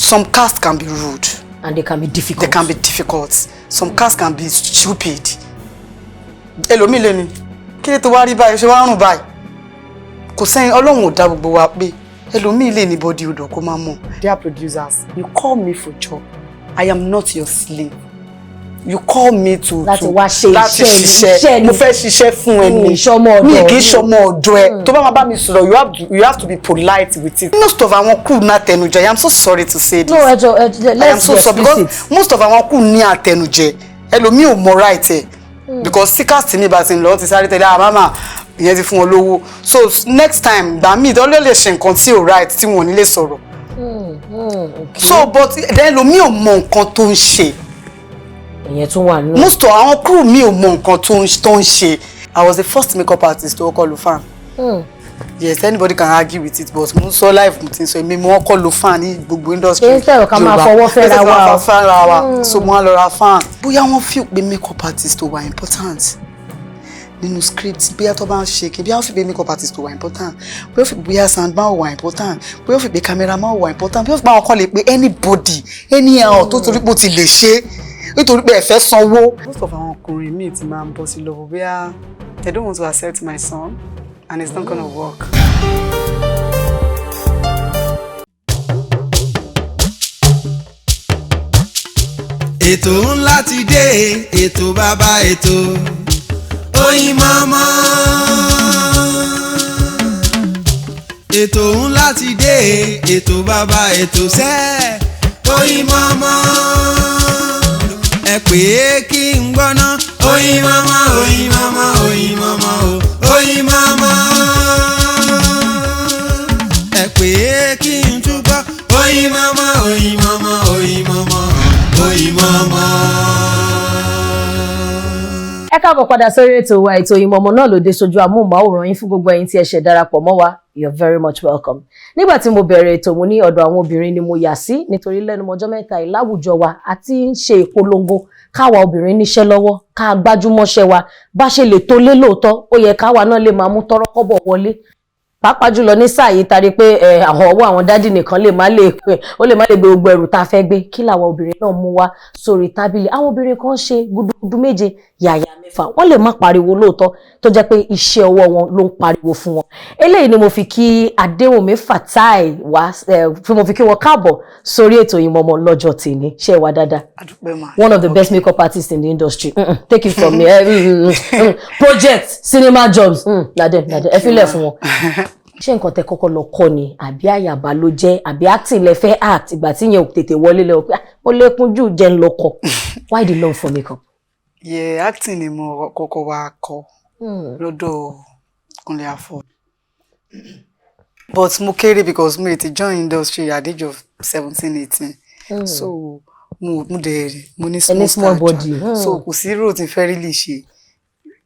Some cast can be rude. And they can be difficult. They can be difficult. Some cast can be stupid. Ẹlòmíì lè ní kí ló tó wá rí báyìí, ṣe wá rùn báyìí? Kò sẹ́yìn, Ọlọ́run ò dá gbogbo wa pé ẹlòmíì lè ní body odor kó má mọ̀. Dear producers, you call me for job. I am not your slave. You call me to Láti wá ṣe láti iṣẹ́ ṣiṣẹ́ ni. Mo fẹ́ ṣiṣẹ́ fún ẹ ni. Mi ṣọmọ ọ̀dọ̀. Mi kì í ṣọmọ ọ̀dọ̀ ẹ. Tó bá máa bá mi sọ̀rọ̀, you have to be polite with it. Most of àwọn crew ní àtẹnujẹ. I am so sorry to say this. No, ẹ jọ̀ọ́, ẹ jọ̀ọ́, I am let's so be sorry because explicit. Most of àwọn crew ní àtẹnujẹ. Ẹlòmíì ò mọ right ẹ, because tí cast mi bá ti ń lọ, ó ti sáré tẹ̀lé, ah, mama ìyẹn ti fún wọn lówó. So next time, gbà míì tó lè ṣe nǹkan tí ò right tí wọn ò ní lè sọ̀rọ̀. So, but then ẹlòmíì ò mọ nǹkan tó ń ṣe. Ìyẹn tún wà nínú. Most of àwọn crew mi ò mọ nǹkan tó ń ṣe. I was the first makeup artist tó kọ́kọ́ lo fan. Yes, anybody can argue with it, but mo ń sọ live, mo ti ń sọ, èmi mo kọ́kọ́ lo fan ní gbogbo industry. Kì í sọ̀rọ̀ ká máa Yorùbá. fọwọ́ fẹ́ra Kì í sọ̀rọ̀ wa ká o. máa fẹ́ra wa. So mo á lọ ra fan. Bóyá wọ́n feel pé makeup artist tó wà important nínú script, bóyá tó bá ń ṣe kí, bóyá wọ́n feel pé makeup artist tó wà important, bóyá wọ́n feel pé bóyá soundman ò wà important, bóyá wọ́n feel pé cameraman ò wà important, bóyá wọ́n feel pé àwọn kan lè pe anybody anyhow tó torí pé ó ti lè ṣe, nítorí pé ẹ fẹ́ sanwó. Most of àwọn ọkùnrin míì ti máa ń bọ́ sí lọ́wọ́, bóyá they don't want to accept my son and it's not gonna work. Ètò ńlá ti dé, ètò bàbá ètò, Oyinmomo. Ètò ńlá ti dé, ètò bàbá ètò sẹ́, Oyinmomo. Ẹ pè é kí n gbọ́ná. Oyinmomo, Oyinmomo, Oyinmomo o, Oyinmomo. Ẹ pè é kí n túbọ̀. Oyinmomo, Oyinmomo, Oyinmomo, Oyinmomo. Ẹ káàbọ̀ padà sórí ètò wa, ètò Oyinmomo náà ló dé sójú amóhùnmáwòrán yín. Fún gbogbo ẹ̀yin tí ẹ ṣẹ̀ darapọ̀ mọ́ wa, you're very much welcome. Nígbà tí mo bẹ̀rẹ̀ ètò, mo ní ọ̀dọ̀ àwọn obìnrin ni mo yà sí, nítorí lẹ́nu ọjọ́ mẹ́ta yìí láwùjọ wa àti ń ṣe ìpolongo káwa obìnrin níṣẹ́ lọ́wọ́, ká gbájúmọ́ṣẹ́ wa, bá ṣe lè tó lé lóòótọ́, ó yẹ káwa náà lè máa mú tọ́rọ́kọ́bọ̀ wọlé, pàápàá jùlọ ní sáà yìí tari pé ẹ àwọn ọwọ́ àwọn daddy nìkan lè má lè ó lè má lè gbé gbogbo ẹrù tá a fẹ́ gbé. Kí làwọn obìnrin náà mú wá sórí tábìlì? Àwọn obìnrin kan ṣe gudugudu méje yàyà mẹ́fà, wọ́n lè má pariwo lóòótọ́, tó jẹ́ pé iṣẹ́ ọwọ́ wọn ló ń pariwo fún wọn. Eléyìí ni mo fi kí Adéwùnmí Fatai wá ẹ, fi mo fi kí wọn káàbọ̀ sórí ètò Oyinmomo lọ́jọ́ tèmi. Ṣé ẹ wá dáadáa? Adúpẹ́ mà. One of the best makeup artists in the industry. Take it from me. Project cinema jobs, na dem, na dem. Ẹ filẹ̀ fún wọn. Ṣé nǹkan tẹ kọ́kọ́ lọ kọ́ ni, àbí àyàbá ló jẹ́, àbí acting lẹ fẹ́ act, ìgbà tí yẹn ò tètè wọlé lẹ pé, "Ah, mo lékún jù, jẹ́ ń lọ kọ́"? Why the love for makeup? Yeah, acting ni mo kọ́kọ́ wá kọ́ lọ́dọ̀ Kúnlé Afod, but mo kéré because mo ti join industry at the age of 17, 18, so mo dẹ̀ mo ní Ẹ ní small stature. body. So kò sí role tí n fẹ́ really ṣe.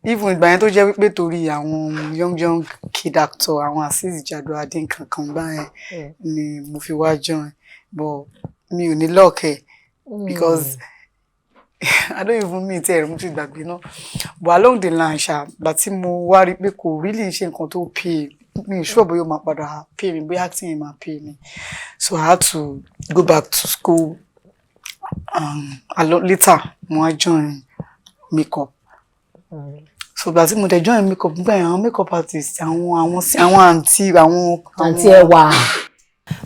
Even ìgbà yẹn tó jẹ́ wípé torí àwọn young young kid actor, àwọn Azeez Jadu kankan báyẹn ni mo fi wá join, but mi ò ní luck ẹ̀ because I don't even meet ẹ̀, mo ti gbàgbé náà. But along the line ṣá, gbà tí mo wá rí pé kò really ṣe nǹkan tó pay mi, ò sure bóyá ó máa padà pay mi, bóyá acting yẹn máa pay mi, so I had to go back to school. Later mo wá join makeup. So ìgbà tí mo dẹ̀ join makeup nígbà yẹn, àwọn makeup artist, àwọn àǹtí, àwọn Àǹtí Ẹwà.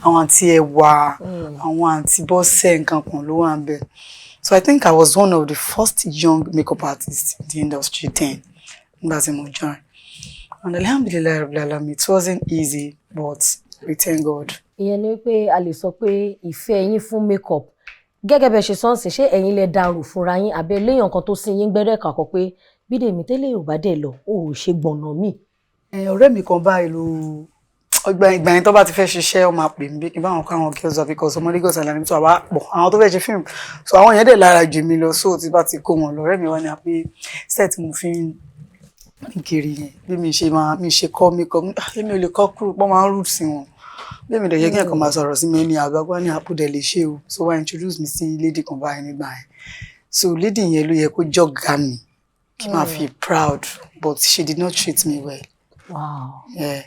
Àwọn àǹtí Ẹwà, àwọn àǹtí Bọ́sẹ̀, nǹkan kan ló wà níbẹ̀. So I think I was one of the first young makeup artists in the industry then nígbà tí mo join, and alhamdulillahi rabbil alamin, it wasn't easy, but we thank God. Ìyẹn ni pé a lè sọ pé ìfẹ́ yín fún makeup, gẹ́gẹ́ bẹ́ẹ̀ ṣe sọ́ọ̀sì, ṣé ẹ̀yin lẹ dàrú fúnra yín, àbẹ́ léèyàn kan tó sí yín gbẹ́rẹ́ kàkọ́ pé Bídèmí tẹ́lẹ̀ ò bá dẹ̀ lọ, ó ò ṣe gbọ̀nà míì? Ẹ, ọ̀rẹ́ mi kan báyìí ló ọgbà ìgbà yẹn, tó bá ti fẹ́ ṣiṣẹ́, ó máa pè mí bí kí n bá wọn kó àwọn girls wá, because ọmọ Lagos Island tó àwa pọ̀, àwọn tó fẹ́ ṣe fíìmù. So àwọn yẹn dẹ̀ lára jù mí lọ, so tí bá ti kó wọn lọ, ọ̀rẹ́ mi wá ní àpé set mo fi ń kiri yẹn, bí mi ṣe máa mi ṣe kọ́ mi kọ́ mi ò lè kọ́ kúrò pọ́n máa ń rude sí wọn, bí mi dẹ̀ yẹ kí ẹ̀kan máa sọ̀rọ̀ sí mi ní àgbàgbà ní àpò dẹ̀ lè ṣe o. So wá introduce mi sí lady kan báyìí nígbà yẹn. So lady yẹn ló yẹ kó jọ̀gá mi kí n máa feel proud, but she did not treat me well. Yeah,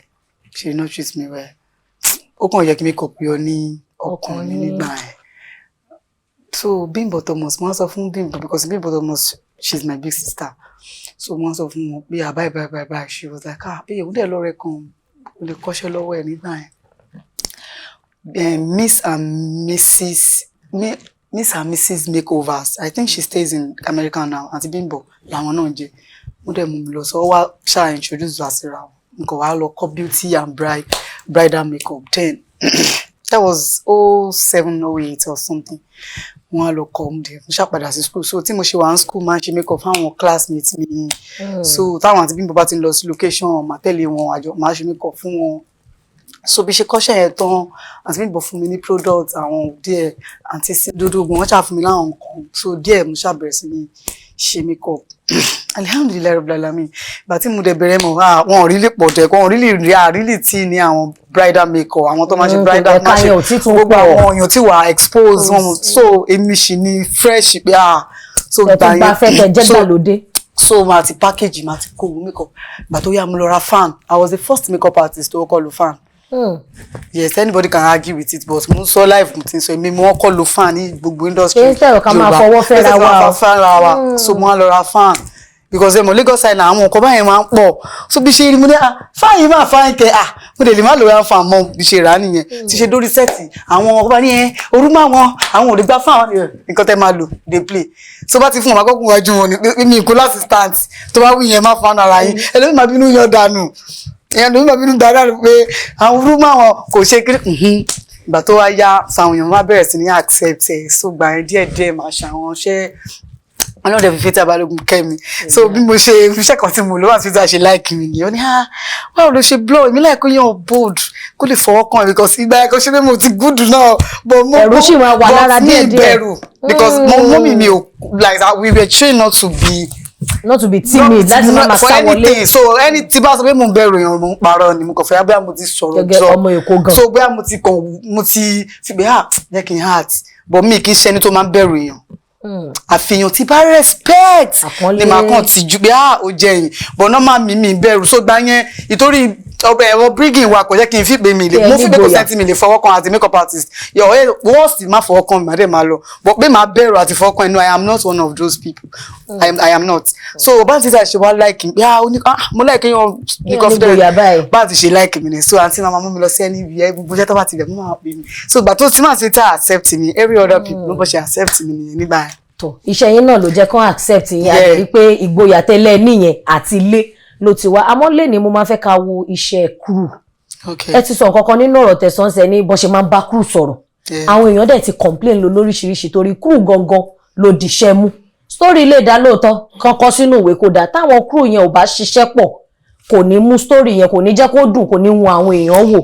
she did not treat me well. Ó kàn yẹ kí makeup yọ ní ọkàn mi nígbà yẹn. So Bimbo Thomas, mo wá sọ fún Bimbo because Bimbo Thomas, she's my big sister, so mo wá sọ fún wọn pé, "Ah, bye bye bye bye." She was like, "Ah, pé òun dẹ̀ lọ́rẹ́ kan, ó lè kọ́ṣẹ́ lọ́wọ́ ẹ̀ nígbà yẹn." Miss and Mrs. Miss and Mrs Makeovers, I think she stays in America now. Àti Bimbo làwọn náà jẹ́. Wọ́n dẹ̀ mú mi lọ, sọ wá ṣáà introduce wa síra wọn. Nǹkan wá lọ kọ́ beauty and bridal makeup. Then that was 07 08 or something. Wọ́n á lọ kọ́ mo dẹ̀ mo ṣàpadà sí school. So tí mo ṣe wà ní school, máa ń ṣe makeup fáwọn classmates mi. So táwọn àti Bimbo bá ti ń lọ sí location, màá tẹ̀lé wọn, àjọ máa ṣe makeup fún wọn. So bí ṣe kọ́ṣẹ́ yẹn tán, àti Bímbọ́ fún mi ní product àwọn díẹ̀, àti dúdú, wọ́n ṣáà fún mi láwọn nǹkan. So díẹ̀ mo ṣáà bẹ̀rẹ̀ sí ní ṣe makeup. Alhamdulillahi rabbil alamin, ìgbà tí mo dẹ̀ bẹ̀rẹ̀ mọ̀, ah, wọn ò rí lè pọ̀ jẹ́, wọn ò rí lè rí àrílì tí ní àwọn bridal makeup, àwọn tó máa ṣe bridal ẹ̀ka máa ṣe yẹn ò tí tún gbogbo pọ̀. Àwọn èèyàn tí wà expose wọn. So èmi sì ní fresh pé, ah, so Ẹ tún gba fẹ́kẹ̀ jẹ́ so gbàlódé. So máa ti package, máa ti kó makeup. Ìgbà tó yá, mo lọ ra fan. I was the first makeup artist tó kọ́kọ́ lo fan. Yes, anybody can argue with it, but mo ń sọ live, mo ti ń sọ, èmi mo kọ́ lo fan ní gbogbo industry. Ṣé ń sọ̀rọ̀ ká máa Yorùbá. fọwọ́ fẹ́ra Ṣé wa máa o? fọwọ́ fẹ́ra wa. So mo á lọ ra fan because ẹ mọ̀ Lagos Island, àwọn nǹkan báyẹn máa ń pọ̀. So bí ṣe rí, mo ní, "Ah, fan yìí máa fan kẹ." Ah, mo dẹ̀ lè má lọ ra fan mọ́. Bí ṣe rà á nìyẹn. Ti ṣe dórí set, àwọn ọba ní ẹ orú máa wọn, àwọn ò lè gba fan. Nǹkan tẹ́ máa lò dey play. So bá ti fún wọn, akọ́kùn wájú wọn ni pé mi kò l'assistant tó bá wí yẹn, má fan ara yín. Ẹlòmíì máa bínú yan dànù, ẹlòmíì máa bínú dànù pé àwọn orú máa wọn kò ṣe kiri. Ìgbà tó wá yá, sàwọn èèyàn máa bẹ̀rẹ̀ sí ní accept ẹ̀. So gbà yẹn, díẹ̀díẹ̀ máa ṣàwọn iṣẹ́. Ọlọ́dẹ fi Fathia Balogun kẹ́ mi. So bí mo ṣe iṣẹ́ kan tí mo lò wá sí ṣe like mi nìyẹn. Ó ní, "Ah, báwo ló ṣe blow? Èmi láì kó yàn bold, kó lè fọwọ́ kàn," because ìgbà yẹn kò ṣe pé mo ti good náà, but mo Ẹ̀rù sì máa wà lára but mi díẹ̀díẹ̀. bẹ̀rù because mo mummy mi ò like we were trained not to be Not to be timid, láti má máa for sá wọlé. anything. So any tí bá sọ pé mo ń bẹ̀rù èèyàn, mo ń parọ́ ni. Mo kàn fẹ́ bóyá mo ti sọ̀rọ̀ Gẹ́gẹ́ jọ ọmọ Èkó gan. So bóyá mo ti kàn, mo ti fi pé, ah, jẹ́ kí n heart, but mi kì í ṣe ẹni tó máa ń bẹ̀rù èèyàn. Àfihàn tí bá respect Àpọ́nlé. ni màá kàn tìjú pé, ah, ó jẹ́ yìí, but normal mi bẹ̀rù. So gbá yẹn, ìtorí ọbẹ̀ ẹ̀rọ brígìn wa kò jẹ́ kí n fi pé mi lè Kí ẹ mo fi pé kò nígboyà. sẹ́ntì mi lè fọwọ́ kan àti makeup artist yọ ẹ worst má fọwọ́ kan mi, má dẹ̀ máa lọ, but pé màá bẹ̀rù àti fọwọ́ kan inú, I am not one of those people. I am not. So bá ti ṣe wá like mi, ah, ó ní, ah, mo like yan ní Kéèyàn confidence. nígboyà báyìí. Bá ti ṣe like mi ni. So àǹtí máa mú mi lọ sí ẹni ibi ẹ gbogbo iṣẹ́ tó bá ti bẹ̀, mo máa pè mí. So ìgbà tó ti máa ṣe tá accept mi, every other people ló bọ́ ṣe accept mi nìyẹn nígbà yẹn. Tó iṣẹ́ yín náà ló jẹ́ kán accept yín. Yeah. Àti pé ìgboyà tẹ́lẹ̀ níyẹn àti ilé ló ti wá. Àmọ́ lè ní mo máa fẹ́ ká wo iṣẹ́ crew. Ẹ ti sọ nǹkan kan nínú ọ̀rọ̀ tẹ̀sán ṣe ní bọ́n ṣe máa ń bá crew sọ̀rọ̀. Àwọn èèyàn dẹ̀ ti complain lọ lóríṣiríṣi torí crew gangan ló dìṣẹ́ mú. Story lè dá lóòótọ́ kankan sínú ìwé, kó dá, táwọn crew yẹn ò bá ṣiṣẹ́ pọ̀, kò ní mú story yẹn, kò ní jẹ́ kó dùn, kò ní wun àwọn èèyàn wò.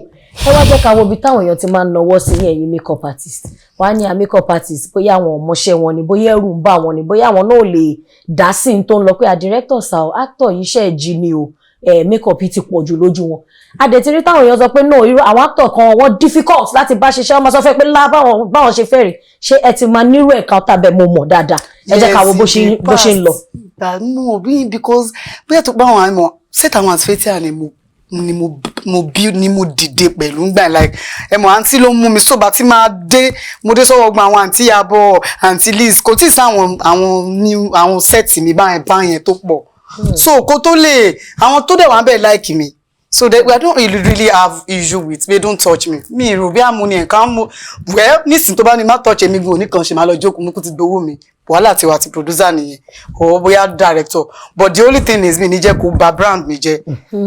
Ẹ wá jẹ́ ká wo ibi táwọn èèyàn ti máa ń nawọ́ sí ní ẹ̀yìn makeup artist. Wàá ní a makeup artist, bóyá àwọn ọmọọṣẹ́ wọn ni, bóyá ẹ̀rù ń bà wọ́n ni, bóyá àwọn náà ò lè dá sí ní tó ń lọ pé a director sa o, actor yìí ṣe jí ni o, makeup yìí ti pọ̀ jù lójú wọn. Adẹ̀tírí táwọn èèyàn sọ pé no, irú àwọn actor kan, wọ́n difficult láti bá ṣiṣẹ́, wọ́n máa sọ fẹ́ pé lá báwọn ṣe fẹ́ rè. Ṣé ẹ ti máa nírú ẹ̀ka tàbẹ̀? Mo mọ̀ dáadáa. Ẹ jẹ́ ká wo bó ṣe ń lọ. No, bí because bóyá tó bá wọn àmọ́ set àwọn àti Fathia ni mo bí ni mo dìde pẹ̀lú ngbà, like ẹ mọ̀, àǹtí ló mú mi sóba tí máa dé, mo dé sọ́wọ́ gbọ́n àwọn àǹtí Yabọ̀, àǹtí Liz, kò tí ì sáwọn àwọn new àwọn set mi báyẹn báyẹn tó pọ̀. So kó tó lè àwọn tó dẹ̀ wá bẹ́ẹ̀ like mi, so they, I don't really, really have issue with they don't touch me. Mi rò bí àmú ni nǹkan mú. Well, nísìnyí tó bá ní má touch èmi gan oníkan ṣe máa lọ jókòó, mú kó ti gbowó mi, wàhálà tiwa ti producer nìyẹn or bóyá director. But the only thing is, mi ní jẹ́ kó bà brand mi jẹ́.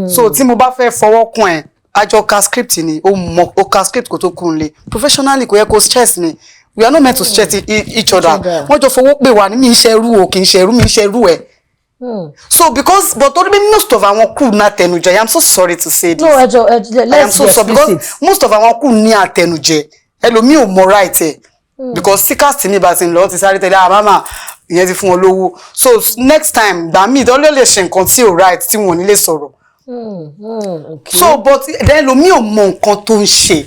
So tí mo bá fẹ́ fọwọ́ kún ẹ̀, àjọ ka script ni, ó mọ ó ka script kó tó kún un lé professionally, kò yẹ kó stress mi. We are not meant to stress each other. Other. Wọ́n jọ fowó pè wá ní mi ń ṣe ẹrú o, kì í ṣe ẹrú mi, ń ṣe ẹrú ẹ̀. So because, but torí pé most of àwọn crew ní àtẹnujẹ, I am so sorry to say this. No, ẹ jọ, ẹ I am let's so be sorry because explicit. Most of àwọn crew ní àtẹnujẹ. Ẹlòmíì ò mọ right ẹ because tí cast mi bá ti ń lọ, ó ti sáré tẹ̀lé, ah, mama ìyẹn ti fún wọn lówó. So next time gbà míì tó lè ṣe nǹkan tí ò right tí wọn ò ní lè sọ̀rọ̀. So but then ẹlòmíì ò mọ nǹkan tó ń ṣe.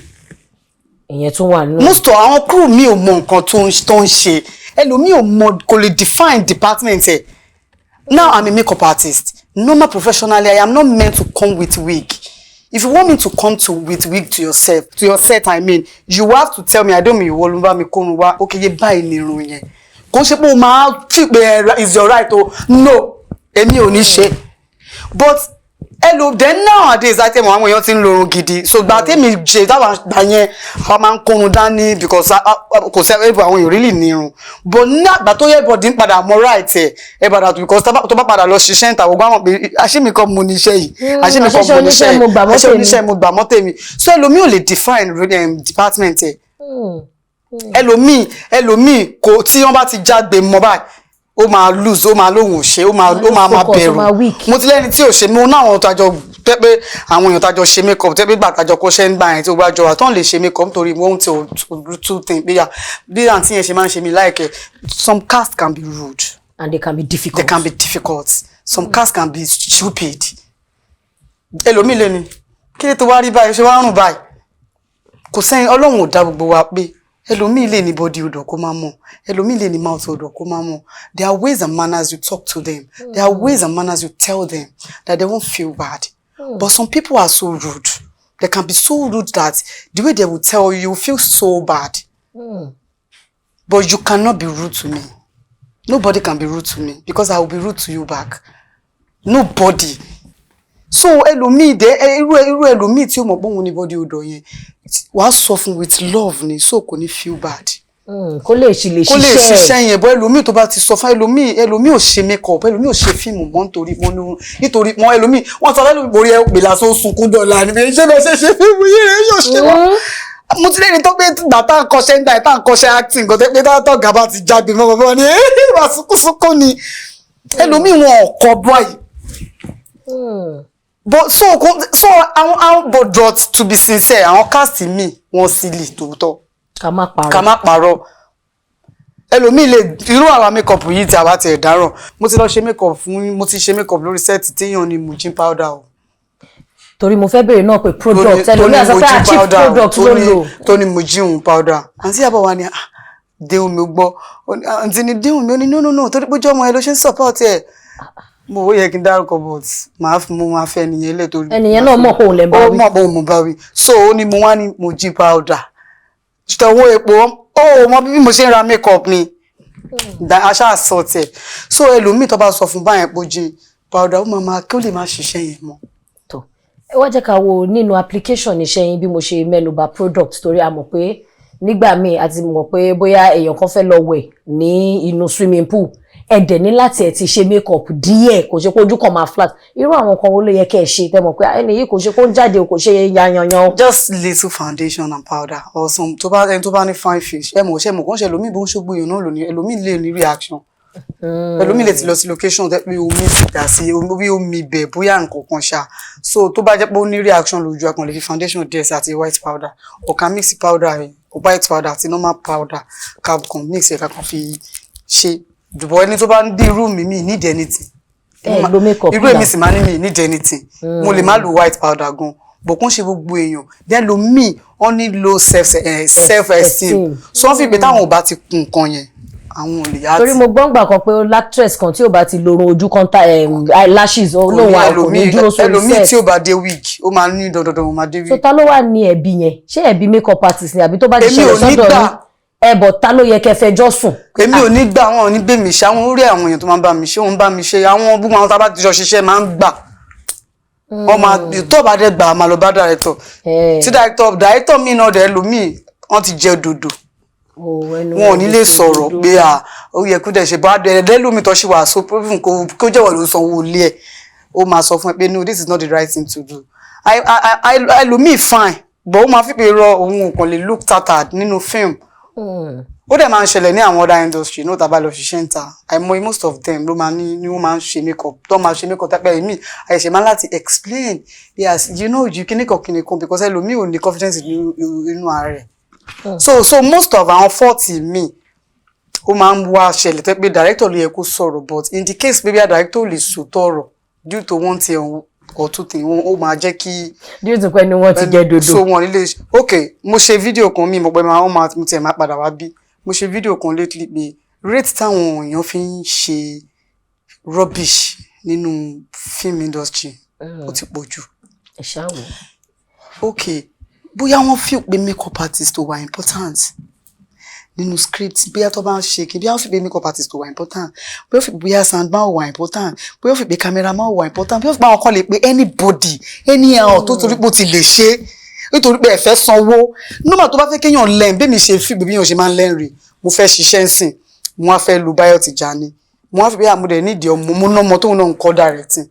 Ìyẹn tún wà nínú. Most of àwọn crew mi ò mọ nǹkan tó ń ṣe. Ẹlòmíì ò mọ, kò lè define department ẹ. Now I'm a makeup artist, normal, professionally, I am not meant to come with wig. If you want me to come to with wig to yourself, to your set, I mean, you have to tell me. I don't mean ìwọ ló ń bá mi kórun wá. Okay, yé, báyìí ni irun yẹn. Kò ń ṣe pé o máa fi pé ẹ is your right o. No, èmi ò ní ṣe. But hello, then nowadays, I tell àwọn èèyàn ti ń lo irun gidi. So gba tèmi ṣe táwọn gbà yẹn, àwọn máa ń kórun dání because kò sẹ́ àwọn èèyàn really ní irun. But ní àgbà tó yẹ, everybody ń padà mọ right ẹ̀ ẹ padà, because tó bá padà lọ ṣiṣẹ́ ń ta, gbogbo àwọn pé àṣé mi kọ́ mo ní iṣẹ́ yìí, àṣé mi kọ́ àṣé mo ní iṣẹ́ oníṣẹ́ mo gbà yìí, mọ́ àṣé tèmi. oníṣẹ́ mo gbà mọ́ tèmi. So ẹlòmíì ò lè define department ẹ̀. Ẹlòmíì kò tí wọ́n bá ti jágbe mọ́ báyìí, ó máa lose, ó máa lóhùn ò ṣe, ó máa focus, ó bẹ̀rù. máa weak. Mo ti lẹ́ni tí ò ṣe. Mo ní àwọn tàjọ tẹ́ pé àwọn èèyàn tàjọ ṣe make up, tẹ́ pé gbà tàjọ kọ́ṣẹ́ ń gbà yẹn, tí ó bá jọ wà tán lè ṣe make up nítorí one to two thing bí bí àǹtí yẹn ṣe máa ń ṣe mí láìkẹ́. Some cast can be rude. And they can be difficult. They can be difficult. Some cast can be stupid. Ẹlòmíì lè ní kí ló tó wá rí báyìí, ṣe wá rùn báyìí. Kò sẹ́yìn, Ọlọ́run ò dá gbogbo wa pé. Ẹlòmíì lè ní body odor kó má mọ̀, ẹlòmíì lè ní mouth odor kó má mọ̀. There are ways and manners you talk to them. There are ways and manners you tell them that they won't feel bad. But some people are so rude. They can be so rude that the way they will tell you, you feel so bad. But you cannot be rude to me. Nobody can be rude to me because I will be rude to you back. Nobody. So ẹlòmíì dẹ irú ẹlòmíì tí ó mọ̀ pé òun ní body odor yẹn, wàá sọ fún with love ni, so kò ní feel bad. Kó lè ṣì lè Kó lè ṣiṣẹ́. Ṣiṣẹ́ yẹn bọ́. Ẹlòmíì tó bá ti sọ fún ẹlòmíì, ẹlòmíì ò ṣe make up, ẹlòmíì ò ṣe fíìmù mọ́ nítorí wọn ní nítorí wọn. Ẹlòmíì, wọn sọ ẹlòmíì borí ẹ pè lásán, ó sunkún dọ̀la ni pé ṣé bẹ́ẹ̀ ṣe ṣe fíìmù yìí rẹ̀ yóò ṣe wọ́n. Mo ti lẹ́ni tó pé gbà tá à ń kọ́ṣẹ́ ń gbà tá à ń kọ́ṣẹ́ acting kan tó pé tá ọ̀gá bá ti jáde mọ́ bàbá ni wà sunkúnsunkún ni. Ẹlòmíì wọn ò kọ́ báyìí. But so so àwọn but to be sincere, àwọn cast mi wọn silly tòótọ́. Ká má parọ́. Ká má parọ́. Ẹlòmíì lè irú àwa makeup yìí tí a bá tiẹ̀ dáràn. Mo ti lọ ṣe makeup fún, mo ti ṣe makeup lórí set téèyàn ní Mujin powder o. Torí mo fẹ́ béèrè náà pé product, ẹlòmíì á sọ pé ah, cheap product ló ń lò. Tó ní Mujin powder. Àǹtí àbọ̀ wa ni, ah, déhùn mi gbọ́. Àǹtí ni déhùn mi. Ó ní no, no, no, torí pé ojú ọmọ ẹ ló ṣe ń support ẹ. Mo ó yẹ kí n dárúkọ, but màá fi mo máa fẹ́ ẹnìyẹn lẹ̀ torí Ẹnìyẹn náà mọ̀ pé òun lè bá ó wí. Mọ̀ pé òun mọ̀ bá wí. So ó ní mo wá ní Mujin powder tọwọ́ epo, ó mọ bí mo ṣe ń ra makeup ni aṣá sọ tiẹ̀. So ẹlòmíì tó bá sọ fún báyẹn pé Mujin powder, ó máa máa kí ó lè má ṣiṣẹ́ yẹn mọ́. Tó ẹ wá jẹ́ ká wo nínú application iṣẹ́ yín, bí mo ṣe mẹ́nuba product, torí a mọ̀ pé nígbà míì a ti mọ̀ pé bóyá èèyàn kan fẹ́ lọ wẹ̀ ní inú swimming pool, ẹ dẹ̀ ní láti ẹ̀ ti ṣe make up díẹ̀, kò ṣe pé ojú kan máa flat. Irú àwọn kan wo ló yẹ kẹ́ ẹ ṣe tẹ́ mọ̀ pé ẹni yìí kò ṣe kó ń jáde, kò ṣe yanyanyan? Just little foundation and powder or some tó bá ẹni tó bá ní fine face. Ẹ mọ̀ ṣe mọ̀ kàn ṣe ẹlòmíì bó ń ṣògbó èèyàn náà lónìí. Ẹlòmíì lè ní reaction. Ẹlòmíì lè ti lọ sí location tẹ́ pé omi ti dà sí omi, bí omi bẹ̀, bóyá nǹkan kan ṣá. So tó bá jẹ́ pé ó ní reaction lójú, a kàn lè fi foundation díẹ̀ sí àti white powder, or ká mix powder rẹ̀, white powder àti normal powder, ká kàn mix ẹ̀, ká kàn fi ṣe. Dùbọ̀ ẹni tó bá ń bí irú mi need anything. Ẹ lo makeup Irú èmi náà. Sì máa ní mi need anything. Mo lè má lo white powder gan, but kò ń ṣe gbogbo èèyàn. Then lomi wọ́n ní low self esteem, esteem. So wọ́n fi pé táwọn ò bá ti kun nǹkan yẹn, àwọn ò lè yá. Torí mo gbọ́ ngbà kan pé actress kan tí ò bá ti lorun ojú kan ta eyelashes, olóhùn kò ní dúró sórí Ẹlòmíì set. tí ò bá dé wig, ó máa ní dandandan ó máa dé So wig. ta ló wà ní ẹ̀bi yẹn? Ṣé ẹ̀bi makeup artist ni, àbí tó bá ti Èmi ṣẹlẹ̀ ò ní sọ́dọ̀ gbà. yín ẹ bọ̀, ta ló yẹ kẹ́ fẹjọ́ sùn? Èmi ò ní gbà. Wọn ò ní bẹ́ mi ṣe. Àwọn orí àwọn èèyàn tó máa ń bá mi ṣe, wọ́n ń bá mi ṣe. Àwọn gbogbo àwọn tá a bá ti jọ ṣiṣẹ́ máa ń gbà. Wọ́n máa tó bá dé gbà, máa lọ bá director. Tí director mi náà dẹ̀ lómi, wọ́n ti jẹ dòdò. Wọn ò ní lè sọ̀rọ̀ pé à ó yẹ kó dẹ̀ ṣe bá dẹ̀ lómi tó ṣì wà. So proven kó jẹ́wọ́ ló sanwó ilé ẹ̀, ó máa sọ fún ẹ pé no, this is not the right thing to do. Ẹlòmíì fine, but ó máa fi pé rọ òun ò kàn lè look tattered nínú film. Ó dẹ̀ máa ń ṣẹlẹ̀ ní àwọn other industry náà. Tá a bá lọ ṣiṣẹ́ ń ta, àìmọye, most of them ló máa ní ní wọ́n máa ń ṣe makeup, tó máa ṣe makeup tẹ́pẹ́ èmi àìṣe máa ń láti explain, yes, you know you kíníkan kíníkan, because ẹlòmíì ò ní confidence nínú ara rẹ̀. So most of àwọn fault mi, ó máa ń wá ṣẹlẹ̀ tẹ́ pé director ló yẹ kó sọ̀rọ̀, but in the case maybe a director lè sòótọ́ ọ̀rọ̀ due to one thing or two thing, ó máa jẹ́ kí Due to pé ni wọ́n ti jẹ dodo. So wọn nílé. Ok, mo ṣe fídíò kan, mi mo pé máa wọ́n máa mo tiẹ̀ máa padà wá bí. Mo ṣe fídíò kan lately pé rate táwọn èèyàn fi ń ṣe rubbish nínú film industry, ó ti pọ̀ jù. Ẹ ṣáà wò. Ok, bóyá wọ́n feel pé makeup artist tó wà important nínú script, bóyá tó bá ń ṣe kí, bóyá wọ́n feel pé makeup artist tó wà important, bóyá wọ́n feel pé bóyá soundman wà important, bóyá wọ́n feel pé cameraman wà important, bóyá wọ́n feel pé àwọn kan lè pe anybody anyhow tó torí pé ó ti lè ṣe, nítorí pé ẹ fẹ́ sanwó. Normal, tó bá fẹ́ kéèyàn learn, bí mi ṣe fi bí èèyàn ṣe máa ń learn rè. Mo fẹ́ ṣiṣẹ́ ń sìn, mo wá fẹ́ lu Báyọ̀ Tìjání, mo wá fi bí àmúdẹ̀ nídìí ọmọ, mo ná ọmọ tóun náà ń kọ́ directing.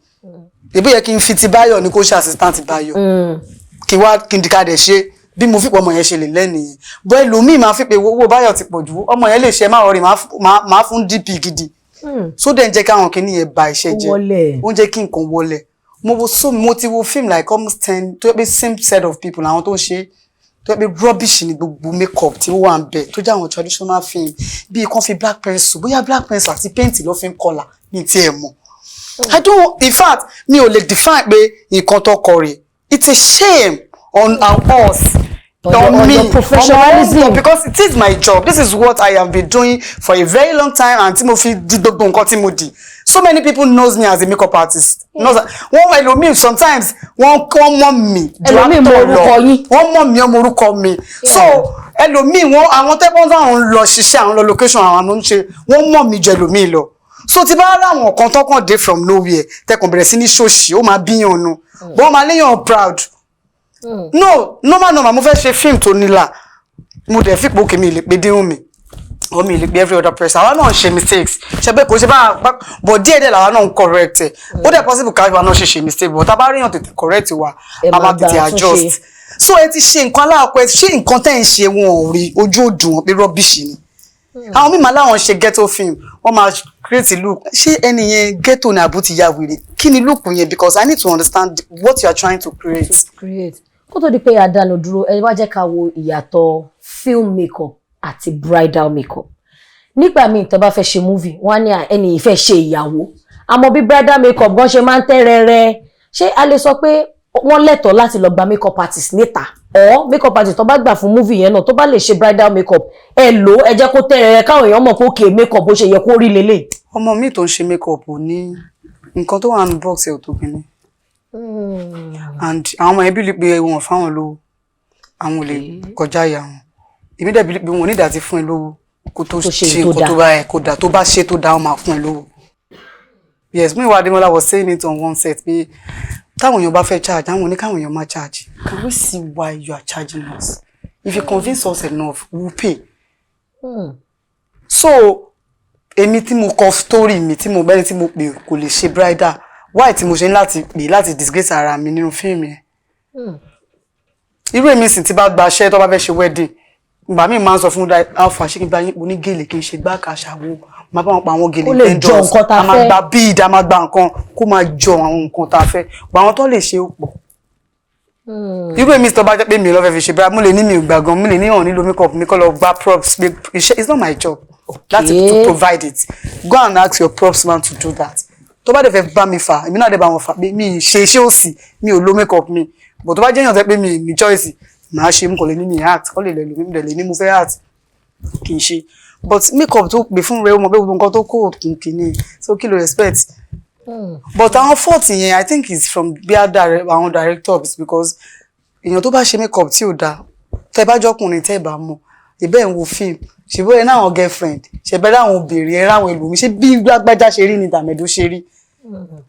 Ìbí yẹ kí n fi ti Báyọ̀ ní kó ṣe assistant Báyọ̀, kí wá kí n dìka dẹ̀ ṣe bí mo fipọ̀ ọmọ yẹn ṣe lè lẹ́nìyẹn bọ́. Ẹlòmíì máa fi pé owó Báyọ̀ ti pọ̀ jù, ọmọ yẹn lè ṣe, má rọrì, máa fún DP gidi. So dẹ̀ ń jẹ́ káwọn kìíní yẹn ba iṣẹ́ Ó jẹ́. Wọlé. Ó ń jẹ́ kí nǹkan wọlé. Mo wo, so mo ti wo film like almost 10 tó yẹ pé same set of people àwọn tó ń ṣe, tó yẹ pé rubbish ni gbogbo makeup tí ó wà ń bẹ̀, tó jẹ́ àwọn traditional film, bíi kan fi black pencil, bóyá black pencil àti paint ló fi ń kọlà ní tiẹ̀ mọ̀. I don't, in fact, mi ò lè define pé nǹkan tó kọ rè. It's a shame on us, On me, your professionalism. On my own, because it is my job. This is what I have been doing for a very long time, and tí mo fi di gbogbo nǹkan tí mo di, so many people knows me as a makeup artist. Wọ́n ẹlòmíì, sometimes wọ́n mọ̀ mí ju Ẹlòmíì mọ actor lọ. Orúkọ yín. Wọ́n mọ̀ mí, ọmọ orúkọ mi. So ẹlòmíì, wọ́n àwọn tẹ́pọ́n táwọn ń lọ ṣiṣẹ́, àwọn lọ location, àwọn ló ń ṣe, wọ́n mọ̀ mí ju ẹlòmíì lọ. So tí bá ráwọn kan tọkàn dé from nowhere, tẹkàn bẹ̀rẹ̀ sí ní ṣòṣì, ó máa bíyàn nu, wọ́n máa léyàn proud. No, normal normal, mo fẹ́ ṣe fíìmù tó nílà, mo dẹ̀ fipò kèmí lè pe dírùn mi or mi lè pe every other person. Àwa náà ń ṣe mistakes, ṣe pé kò ṣe bá, but díẹ̀ díẹ̀ làwa náà ń correct ẹ̀. Ó dẹ̀ possible ká wa náà ṣe mistake, but tá a bá ríyàn tètè correct wa, Ẹ a máa máa gba tètè àtúnṣe. adjust. So ẹ ti ṣe nǹkan aláàkọ́, ẹ ṣe nǹkan tẹ́ ń ṣe, wọn ò rí ojú òdùn wọn pé rubbish ni. Àwọn míì máa láwọn ṣe ghetto film, wọ́n máa create look. Ṣé ẹni yẹn ghetto ni àbú ti ya wèrè? Kí ni look yẹn? Because I need to understand what you are trying to create. Create. Kó tó di pé a dánu dúró, ẹ wá jẹ́ ká wo ìyàtọ̀ film makeup àti bridal makeup. Nígbà míì, tó bá fẹ́ ṣe movie, wọ́n á ní ẹni yìí fẹ́ ṣe ìyàwó, àmọ́ bí bridal makeup gan ṣe máa ń tẹ́ rẹ́rẹ́, ṣé a lè sọ pé wọ́n lẹ́tọ̀ọ́ láti lọ gba makeup artist níta, or makeup artist tó bá gbà fún movie yẹn náà, tó bá lè ṣe bridal makeup, ẹ lò ó, ẹ jẹ́ kó tẹ́ rẹ́rẹ́, káwọn èèyàn mọ̀ pé okay, makeup bó ṣe yẹ kó rí lélẹ̀? Ọmọ mi tó ń ṣe makeup ò ní nǹkan tó wà nínú box ẹ̀ ò tó kínní, and àwọn ọmọ yẹn bí pé wọn fáwọn lówó, àwọn ò lè kọjá ìyá wọn. Èmi dẹ̀ bí pé wọn ò ní ìdá tí fún ẹ lówó kó tó Tó ṣe ṣe tó nǹkan dáa. Tó bá ẹ kó dà, tó bá ṣe tó dáa, wọn máa fún ẹ lówó. Yes, Muyiwa Ademola was saying it on one set pé táwọn èèyàn bá fẹ́ charge, àwọn oníkàwọn èèyàn máa charge. Can we see why you are charging us? If you convince us enough, we will pay. So èmi tí mo kọ story mi, tí mo bẹ́ni tí mo pè kò lè ṣe bridal, why tí mo ṣe ní láti pè láti disgrace ara mi nínú fíìmù yẹn? Irú èmi sì ti bá gba iṣẹ́, tó bá fẹ́ ṣe wedding, ìgbà míì máa ń sọ fún alpha, ṣé kí n bá yín oní gèlè, kí n ṣe gbá kàṣàwó, máa bá wọn pa àwọn gèlè Kó lè jọ vendors, nǹkan tá a máa fẹ́. gba bead, a máa gba nǹkan kó máa jọ àwọn nǹkan tá a fẹ́ gba. Àwọn tó lè ṣe ó pọ̀. Irú èmi tó bá jẹ́ pé mi ló fẹ́ fi ṣe bíra, mo lè ní mi ò gbà gan, mo lè ní hàn nílò makeup mi, kọ́ lọ gba props pé iṣẹ́. It's not my job láti to provide it. Go and ask your props man to do that. Tó bá dẹ̀ fẹ́ bá mi fà, èmi náà dẹ̀ bá wọn fà pé mi ì ṣe iṣẹ́ òsì, mi ò lo makeup mi. But tó bá jẹ́ èèyàn tẹ́ pé mi ní choice, màá ṣe. Mo kàn lè ní mi act, kọ́ lè lè lò mí, lè ní mo fẹ́ act kì í ṣe. But makeup tó pè fún rẹ, ó mọ̀ pé gbogbo nǹkan tó kó òkun kìíní, so kí ló expect? But àwọn fault yẹn, I think it's from bí àwọn directors, because èèyàn tó bá ṣe makeup tí ò dáa, tẹ́ bá jọkùnrin, tẹ́ bá mọ̀ ìbẹ́ ń wo fíìmù, ṣèbó ẹ náà girlfriend, ṣẹbẹ́ láwọn obìnrin ẹ ráwọn ẹlòmíì, ṣé bí lágbájá ṣe rí ni tàmẹ̀dó ṣe rí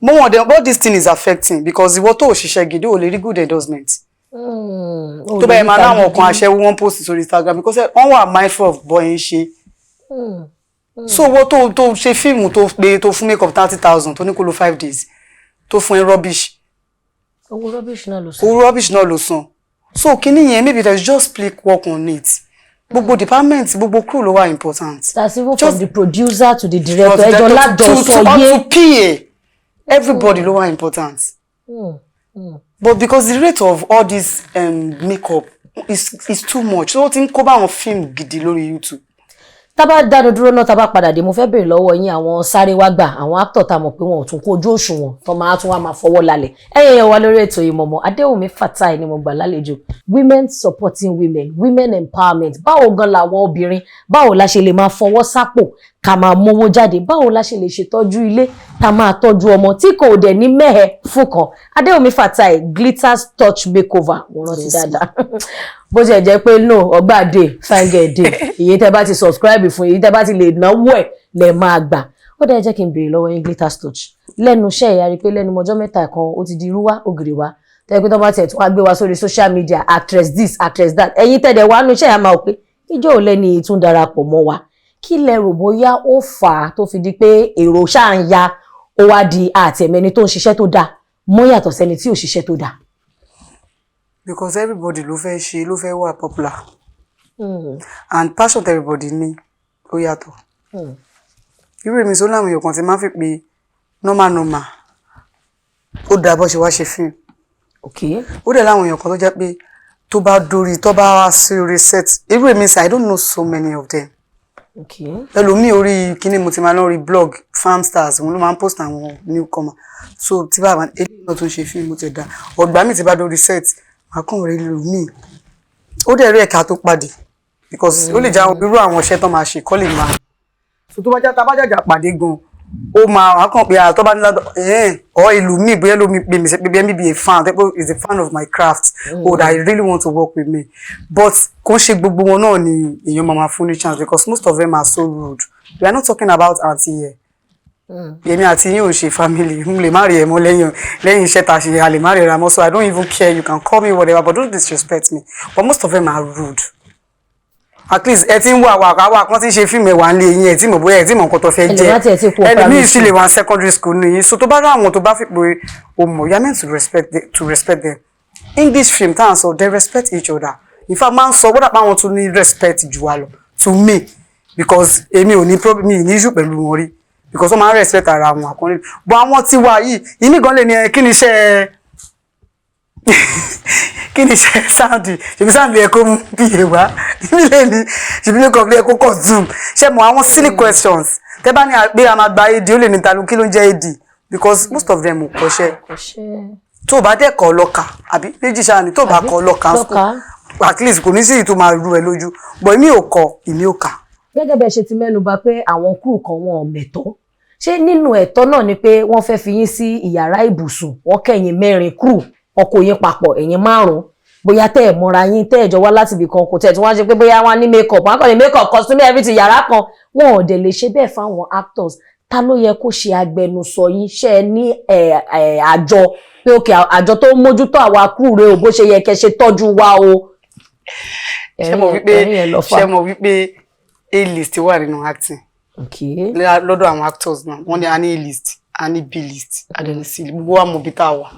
mo wọn dẹ̀. What this thing is affecting, because ìwọ tó ò ṣiṣẹ́ gidi, ò lè rí good endorsement. Tó bẹ́ẹ̀ máa láwọn kan aṣẹ́wó, wọ́n post sórí Instagram because wọ́n wà mindful of boy ń ṣe. So owó tó ṣe fíìmù, tó pé tó fún makeup 30,000, tó ní kó lo 5 days, tó fún ẹ rubbish. Owó rubbish náà ló sọ. Owó rubbish náà ló san. So kíní yẹn, maybe there's just play work on it. Gbogbo department, gbogbo crew ló wà important. That's even Just- from the producer to the director, ẹjọ lájọsọ to, yé. To PA, everybody ló wà important. But because the rate of all this makeup is too much, so ó ti ń kó bá àwọn fíìmù gidi lórí YouTube. Tá bá dánu dúró náà, tá bá padà dé, mo fẹ́ béèrè lọ́wọ́ yín àwọn sáré wá gbà, àwọn actor tá a mọ̀ pé wọn ò tún kó ojú òṣùwọ̀n, tó máa tún wá máa fọwọ́ lálẹ̀. Ẹ̀yẹ̀ yẹn wá lórí ètò Ìmọ̀ọ́mọ̀. Adéwùmí Fatai ni mo gbà lálejò. Women supporting women, women empowerment, báwo gan làwọn obìnrin, báwo la ṣe lè máa fọwọ́ sápò? Ká máa mówó jáde, báwo la ṣe lè ṣètọ́jú ilé, tá máa tọ́jú ọmọ tí kò dẹ̀ ní mẹ́hẹ̀ fún kan? Adéwùmí Fatai, Glitters Touch Makeover, mo rántí dáadáa. Bó ṣe jẹ́ pé no ọgbà day, fine girl day, èyí tẹ́ bá ti subscribe fún, èyí tẹ́ bá ti lè náwó ẹ̀ lẹ̀ máa gbà. Ó dẹ́ jẹ́ kí n béèrè lọ́wọ́ yín, Glitters Touch, lẹ́nu iṣẹ́ ìyá rí pé lẹ́nu ọjọ́ 3 kan, ó ti di irúwá ògiri wá tẹ́ pé tó bá tiẹ̀ tún wá gbé wa sórí social media, actress this, actress that. Ẹ̀yin tẹ̀dẹ̀ wá nú iṣẹ́ ìyá máa wò pé ìjọ ò lẹ́ni tún darapọ̀ mọ́ wa. Kí lẹ rò bóyá ó fà á tó fi di pé èrò ṣáà ń ya, ó wá di àtẹ̀mẹ́ni tó ń ṣiṣẹ́ tó dáa mọ́ yàtọ̀ sẹ́ni tí ò ṣiṣẹ́ tó dáa? Because everybody ló fẹ́ ṣe, ló fẹ́ wà popular, and passion everybody ní ó yàtọ̀. Irú èmi sọ láwọn èèyàn kan tí máa ń fi pé normal normal, ó dáa bó ṣe wá ṣe fíìmù. Ó dẹ̀ láwọn èèyàn kan tó jẹ́ pé tó bá dórí, tó bá wá sí orí set, irú èmi sir, I don't know so many of them. Ẹlòmíì, orí kíní mo ti máa lọ rí blog Farm Stars, òun ló máa ń post àwọn newcomer. So tí bá eléyìí náà tó ń ṣe fíìmù ti dá ọgbà mi, ti bá dórí set, màá kàn rí ẹlòmíì, ó dẹ̀ rí ẹ̀ka tó pàdé, because ó lè jẹ́ àwọn irú àwọn iṣẹ́ tó máa ṣe kọ́ lè máa. So tó bá já, tá bá jàjà pàdé gan, ó máa wá kàn pé àtọ́ bá ní ládọ̀ ẹ̀ẹ́n ọ̀ ìlú mi, bóyá lómi pè mí pé bí maybe a fan, pé is a fan of my craft or that he really want to work with me. But kò ń ṣe gbogbo wọn náà ni èèyàn máa fún ní chance, because most of them are so rude. We are not talking about aunty here. Èmi àti yín ò ṣe family. Mo lè má rí ẹ mọ́ lẹ́yìn iṣẹ́ tá a ṣe, a lè má rí ra mọ́. So I don't even care, you can call me whatever, but don't disrespect me. But most of them are rude. At least ẹ ti ń wà wà wà kan tí ń ṣe fíìmù, ẹ wà ń lé yín, ẹ tí mọ̀ bóyá ẹ tí mọ̀ nǹkan tó fẹ́ jẹ́. Ẹlòmíràn tiẹ̀ ti kú ẹlòmíì primary sì lè wà secondary school nìyí. So tó bá rí àwọn tó bá fi pé o mọ̀, you are meant to respect them. English film tá à ń sọ, they respect each other. In fact, máa ń sọ wọ́dà pé àwọn tún ní respect jù wá lọ, to me, because èmi ò ní problem, mi ì ní issue pẹ̀lú wọn rí, because wọ́n máa ń respect ara wọn àkọọ́lẹ̀. But àwọn tí wà yìí, ìmí gan lè ní ẹ, kí ni iṣẹ́ sound? Ṣèbí sound yẹ kó mú bí èèwà ìmí lè ní ṣèbí make up yẹ kó consume ṣe mọ. Àwọn silly questions tẹ́ bá ní pé a máa gba AD, ó lè ní ta ló, kí ló ń jẹ́ AD? Because most of them ò kọ́ṣẹ́. Kọ́ṣẹ́. Tó o bá dẹ̀ kọ́ lọ́kà àbí méjì ṣáà ni, tó o bá Àbí? kọ́ lọ́kà school, Lọ́kà. at least kò ní sí èyí tó máa rú ẹ lójú. But èmi ò kọ́, èmi ò kà. Gẹ́gẹ́ bẹ́ẹ̀ ṣe ti mẹ́nu bà pé àwọn crew kan, wọn ò mẹ̀tọ́ ṣé nínú ẹ̀tọ́ náà ni pé wọ́n fẹ́ fi yín sí ìyàrá ibùsùn, wọ́n kẹ́yìn mẹ́rin crew, wọn kó yín papọ̀, ẹ̀yin márùn-ún, bóyá tẹ́ ẹ̀ mọ́ra yín, tẹ́ ẹ̀ jọ wá láti ibì kan, kò tẹ̀ tí wọ́n á ṣe pé bóyá wọ́n á ní make up, wọ́n á kàn ní make up, costume, everything, yàrá kan, wọn ò dẹ̀ lè ṣe bẹ́ẹ̀ fáwọn actors. Ta ló yẹ kó ṣe agbẹnusọ yín? Ṣe ẹ ní ẹ ẹ àjọ pé òkè àjọ tó ń mójútó àwa crew rẹ o, bó ṣe yẹ kẹ́ ṣe tọ́jú wa o? Ṣé mo wípé Ẹ̀rín ẹ̀ lọ fà. Ṣé mo wípé A-list wà nínú acting? Lọ́dọ̀ àwọn actors náà, wọ́n ní a ní A-list, a ní B-list, a dẹ̀ ní C. Gbogbo wa mọ̀ bí tá a wà.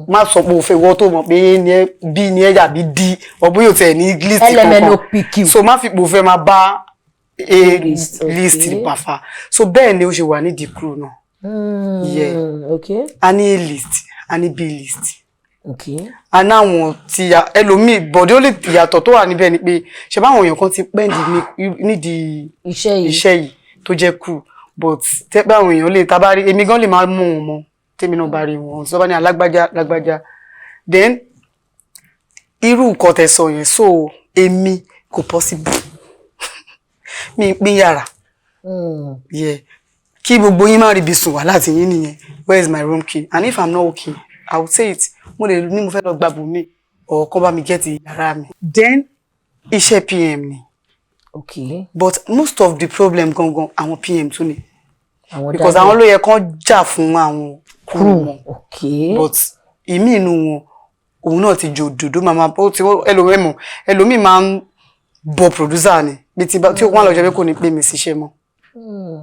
Má sọ pé o fẹ́ wọ́n tó mọ̀ pé A ni ẹ, B ni ẹ, àbí D, ọ bóyá o tẹ̀ ní list LMNOPQ. So má fi pò fẹ́ máa bá A list, okay. list pàfà. So bẹ́ẹ̀ ni ó ṣe wà nídìí crew náà. Yeah. A ní A list, a ní B list. A náwọn tí ẹlòmíì bọ̀dé ó lè yàtọ̀ tó wà níbẹ̀ ni pé ṣe báwọn èèyàn kan ti pẹ́ nídìí iṣẹ́ yìí. Iṣẹ́ yìí tó jẹ́ crew. But tẹ́pẹ́ àwọn èèyàn lè tá bá rí, èmi gan lè máa mú wọn mọ́, tèmi náà bá rí wọn tó bá ní alágbájá lágbájá. Then irú nǹkan tẹ́ sọ yẹn, so èmi kò possible, mi pín yàrá. Yeah, kí gbogbo yín má rí ibi sùn wá láti yín nìyẹn. Where is my room key? And if I'm not okay, I will say it. Mo lè ní mo fẹ́ lọ gbàbọ̀ mi or kọ́ bá mi get yàrá mi. Then iṣẹ́ PM ni. But most of the problem gangan, àwọn PM tún ni. Àwọn Because àwọn ló yẹ kán jà fún àwọn crew wọn. But ìmí inú wọn, òun náà ti jò dòdò màmá ó ti ẹlòmíì, ẹlòmíì máa ń bọ producer ni bí ti tí ó wọ́n lọ jẹ́ pé kò ní pè mí síṣẹ́ mọ́.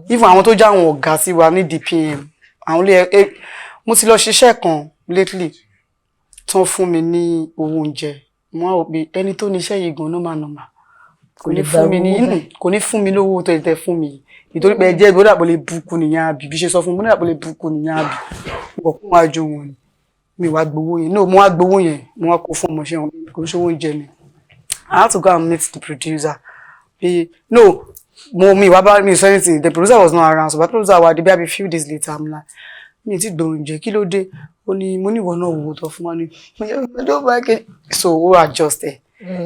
Even àwọn tó já àwọn ọ̀gá sí wa ní DPM, àwọn lè ẹ. Mo ti lọ ṣiṣẹ́ kan lately tán fún mi ní owó oúnjẹ. Mo wá wò pé ẹni tó ní iṣẹ́ yìí gan normal normal kò ní fún mi ní kò ní fún mi lówó tó tẹ fún mi yìí, nítorí pé ẹ jẹ́ ìgbọ́dọ̀ àpò lè bukú nìyẹn, àbí bí ṣe sọ fún mi mo ní àpò lè bukú nìyẹn, àbí mo kàn kún wájú wọn ni mi wá gbowó yẹn. No, mo wá gbowó yẹn, mo wá kó fún ọmọọṣẹ́ wọn, kò ń ṣe owó oúnjẹ ni. I had to go and meet the producer pé no, mo mi wá bá mi sọ anything. The producer was not around, so the producer wa dé bí i few days later. I'm like, mi ti gbọ́ oúnjẹ, kí ló dé? Ó ní mo ní ìwọ náà wò ó tọ́ fún wa ní I don't like it. So ó adjust ẹ̀.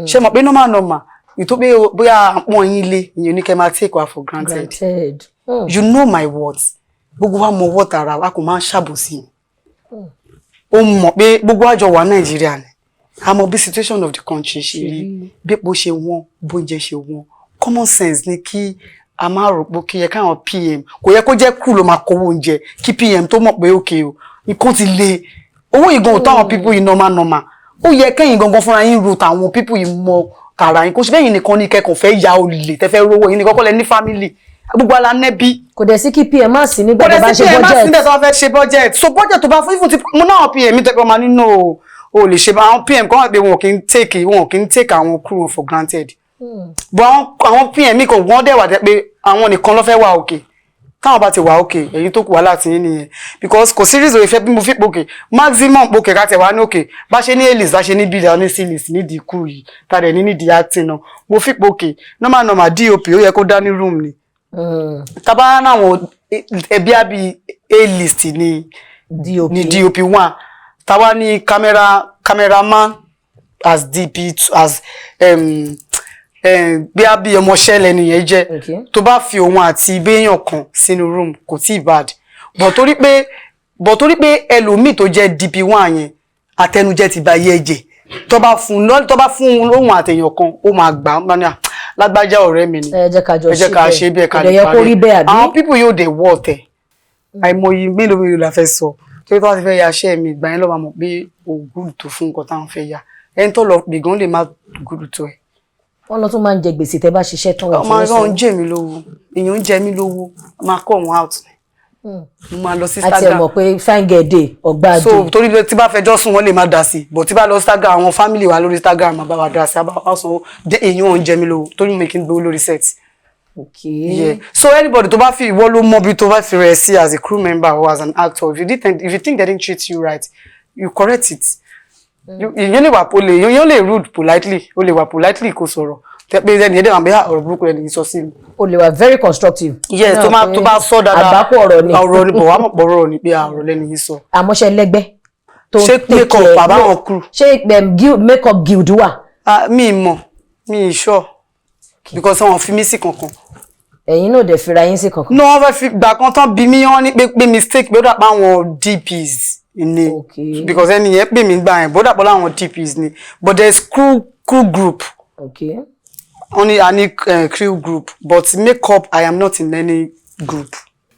Ṣe mọ̀ pé normal normal Ìtò pé bóyá à ń pọ́n yín lé, ìyẹn ní kẹ́ máa take wa for granted. Granted. You know my worth. Gbogbo wa mọ worth ara wa, kò máa ń ṣàbòsí ni. Ó mọ̀ pé gbogbo àjọ wà Nàìjíríà ni, a mọ̀ bí situation of the country ṣe rí, bí epo ṣe wọ́n, bóúnjẹ ṣe wọ́n. Common sense ni kí a máa rò pé kí yẹ káwọn PM, kò yẹ kó jẹ́ crew ló máa kówó oúnjẹ kí PM tó mọ̀ pé òkè o, nǹkan ti le, owó ìgan ò tó àwọn people yìí. Normal normal, ó yẹ kẹ́yìn gangan fúnra yín ro tàwọn people yìí mọ tààrà yín. Kó ṣe bẹ́yìn nìkan ní kẹ́kọ̀ọ́ fẹ́ ya olè tẹ́fẹ́ rówó yín ní kọ́kọ́ lẹ ní family, gbogbo ala nẹ́bí. Kò dẹ̀ sí kí PM má sí nígbà Kò tó dẹ̀ bá sí ṣe PM má sí budget. níbẹ̀ tó bá fẹ́ ṣe budget. So budget tó bá fún, even tí mo náà PM tẹ́kọ̀ máa nínú o lè ṣe. Àwọn PM kan wà pé wọn kì í take àwọn crew wọn for granted, but àwọn PM mi kan, wọ́n dẹ̀ wà tẹ́ pé àwọn nìkan ló fẹ́ wà òkè. Táwọn bá ti wà òkè, èyí tó kù wá láti yín nìyẹn, because kò sí reason ìfẹ́ bí mo fi pòkè maximum pòkè ká tẹ̀ wá ní òkè. Bá ṣe ní A-list, bá ṣe ní B, ní C-list nídìí crew yìí, tá dẹ̀ ní nídìí acting náà, mo fi pòkè normal normal, DOP ó yẹ kó dá ní room ni. Tábà náwọn ẹbí àbí A-list ni DOP. Ni DOP one, táwa ní cameraman as DP as bí a bí ọmọọṣẹ́ lẹ́nu yẹn jẹ́. Tó bá fi òun àti béèyàn kan sínú room, kò tí ì bad, but torí pé ẹlòmíì tó jẹ́ DP one yẹn, àtẹnujẹ ti ba yé ẹ̀jẹ̀. Tó bá fún un lóhùn àtẹ̀yàn kan, ó máa gbà á máa ní, "À, lágbájá ọ̀rẹ́ mi ni, Ẹ jẹ́ ká jọ ẹ jẹ́ ká ṣe bẹ́ẹ̀ ká Kò dẹ̀ lè yẹ kó rí bẹ́ẹ̀, àbí? Àwọn people yóò dé wọ́ ọ̀tẹ̀. Àìmọye mélòó mélòó la fẹ́ sọ torí tó bá ti fẹ́ ya iṣẹ́ mi, ìgbà yẹn ló máa mọ̀ pé o good tó fún nǹkan táwọn fẹ́ ya. Ẹni tó lọ pè gan lè má good tó ẹ̀. Wọ́n lọ tún máa ń jẹ gbèsè tẹ́ bá ṣiṣẹ́ tán, wọ́n Ọmọ tún ní ẹgbẹ́ san. ń jẹ mí lówó, èèyàn ń jẹ mí lówó, máa kọ́ wọn out, mo máa lọ sí Àti ẹ̀ Instagram. mọ̀ pé fine girl day ọ̀gbá So day. torí pé tí bá fẹjọ́ sùn, wọ́n lè má dá sí, but tí bá lọ Instagram, àwọn family wa lórí Instagram máa bá wa dá sí, àbá wa sanwó. Èèyàn ń jẹ mí lówó torí mi kì í gbowó lórí set. Yeah. So anybody tó bá fi, ìwọ ló mọ bí tó bá fi rẹ̀ sí as a crew member or as an actor. If you think they didn't treat you right, you correct it. Ìyẹn lè wà pole, ìyẹn lè rude politely, o lè wà politely kó sọ̀rọ̀ tẹ pé ẹni ẹdẹ máa bẹ ọ̀rọ̀ burúkú ẹni sọ sí mi. O lè wà very constructive. Yes, tó bá sọ dáadáa. Àgbákò ọ̀rọ̀ ni. Ọ̀rọ̀ ni, bọ̀ wá mọ̀ pọ̀rọ̀ ni pé ọ̀rọ̀ lẹ́nu yìí sọ. Àmọ́ṣẹ́ lẹ́gbẹ́ tó Ṣé take make up care- àbáwọn crew? Ṣé guild, makeup guild wà? Ah, mi mọ̀, mi sure, because wọn fi mí sí kankan. Ẹ̀yin náà dẹ̀ fira yín sí kankan. No, wọ́n fẹ́ fi gbà kan tán bí mi, wọ́n ní pé mistake pé ó dàpọ̀ àwọn DPs ni. Because ẹni yẹn pè mí gbà yẹn, bó dàpọ̀ láwọn DPs ni, but there is crew group. Wọ́n ní a ní crew group, but makeup, I am not in any group.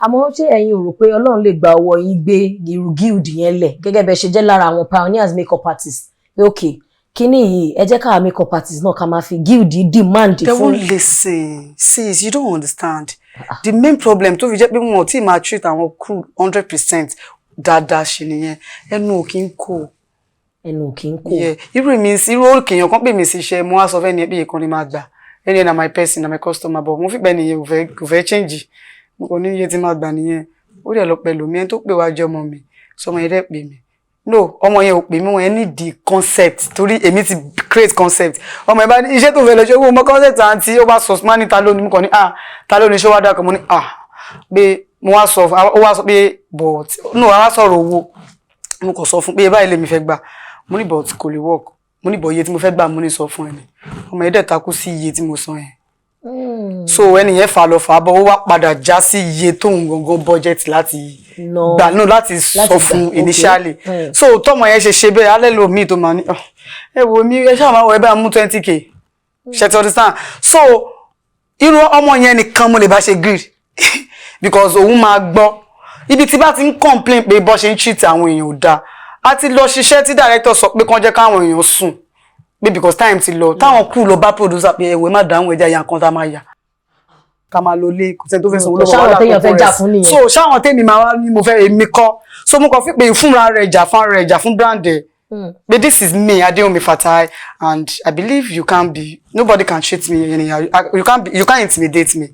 Àmọ́ ṣé ẹ̀yin ò rò pé Ọlọ́run lè gba ọwọ́ yín gbé irú guild yẹn lẹ̀, gẹ́gẹ́ bẹ́ẹ̀ ṣe jẹ́ lára àwọn pioneers makeup artists, pé ok, kíní yìí, ẹ jẹ́ káwa makeup artists náà ká máa fi guild yìí demand They fún. won't listen. Sis, you don't understand. The main problem tó fi jẹ́ pé wọn ò tí ì máa treat àwọn crew 100% dáadáa ṣe nìyẹn. Ẹnu ò kí ń kó. Ẹnu kì í kó. Yeah. Irú èmi, irú òkè èèyàn kan pè mí sí iṣẹ́, mo wá sọ fẹ́ni ẹ pé ìkan ni máa gbà. Ẹni ẹ̀ na my person, na my customer, but mo fi pẹ́ nìyẹn kò fẹ́ change. Mo kàn ní iye tí máa gbà nìyẹn. Ó dẹ̀ lọ pẹ̀lú mi, ẹni tó pè wá jẹ́ ọmọ mi. Sọmọ yẹn dẹ̀ pè mí. No, ọmọ yẹn ò pè mí, wọn yẹn ní the concept torí èmi ti create concept. Ọmọ yẹn bá ní iṣẹ́ tó fẹ́ lọ ṣe, owó mọ concept àǹtí, ó bá sọ máa ní ta ló ní, mo kàn ní ah, ta ló ní ṣé wá dákọ̀, mo ní ah, pé mo wá sọ, ó wá sọ pé but no, àwa sọ̀rọ̀ owó, mo kàn sọ fún pé báyìí lèmi fẹ́ gbà. Mo ní but kò lè work. Mo ní but iye tí mo fẹ́ gbà, mo ní sọ fún ẹni. Ọmọ yẹn dẹ̀ takú sí iye tí mo sọ yẹn. So ẹni yẹn fà lọ fà bọ̀, ó wá padà já sí iye tóun gangan budget láti No. gbà náà láti sọ fún initially. So tọmọ yẹn ṣe ṣe bẹ́ẹ̀ alẹ́ lomi tó máa ní, "Ah, ẹ wo mi, ẹ ṣáà máa wọ ẹ bá mú 20K." Ṣe ti understand? So irú ọmọ yẹn nìkan mo lè bá ṣe greed, because òun máa gbọ́ ibi tí bá ti ń complain pé bó ṣe ń treat àwọn èèyàn ò dáa. A ti lọ ṣiṣẹ́ tí director sọ pé kán jẹ́ káwọn èèyàn sùn pé because time ti lọ, táwọn crew lọ bá producer pé ẹ̀wẹ̀ má dáhùn, ẹja ya nǹkan tá a máa yà ká máa lọ lé, kò sẹ́ni tó fẹ́ sanwó lọ́wọ́ Ṣáwọn wàhálà téèyàn fẹ́ kókó jà rẹ̀. fún nìyẹn. So ṣáwọn tèmi máa wá ní mo fẹ́, èmi kọ́. So mo kàn fi pé fúnra rẹ̀ jà fún ara rẹ̀, jà fún brand ẹ̀ pé this is me, Adéwùnmí Fatai, and I believe you can't be, nobody can treat me anyhow. You can't be, you can't intimidate me.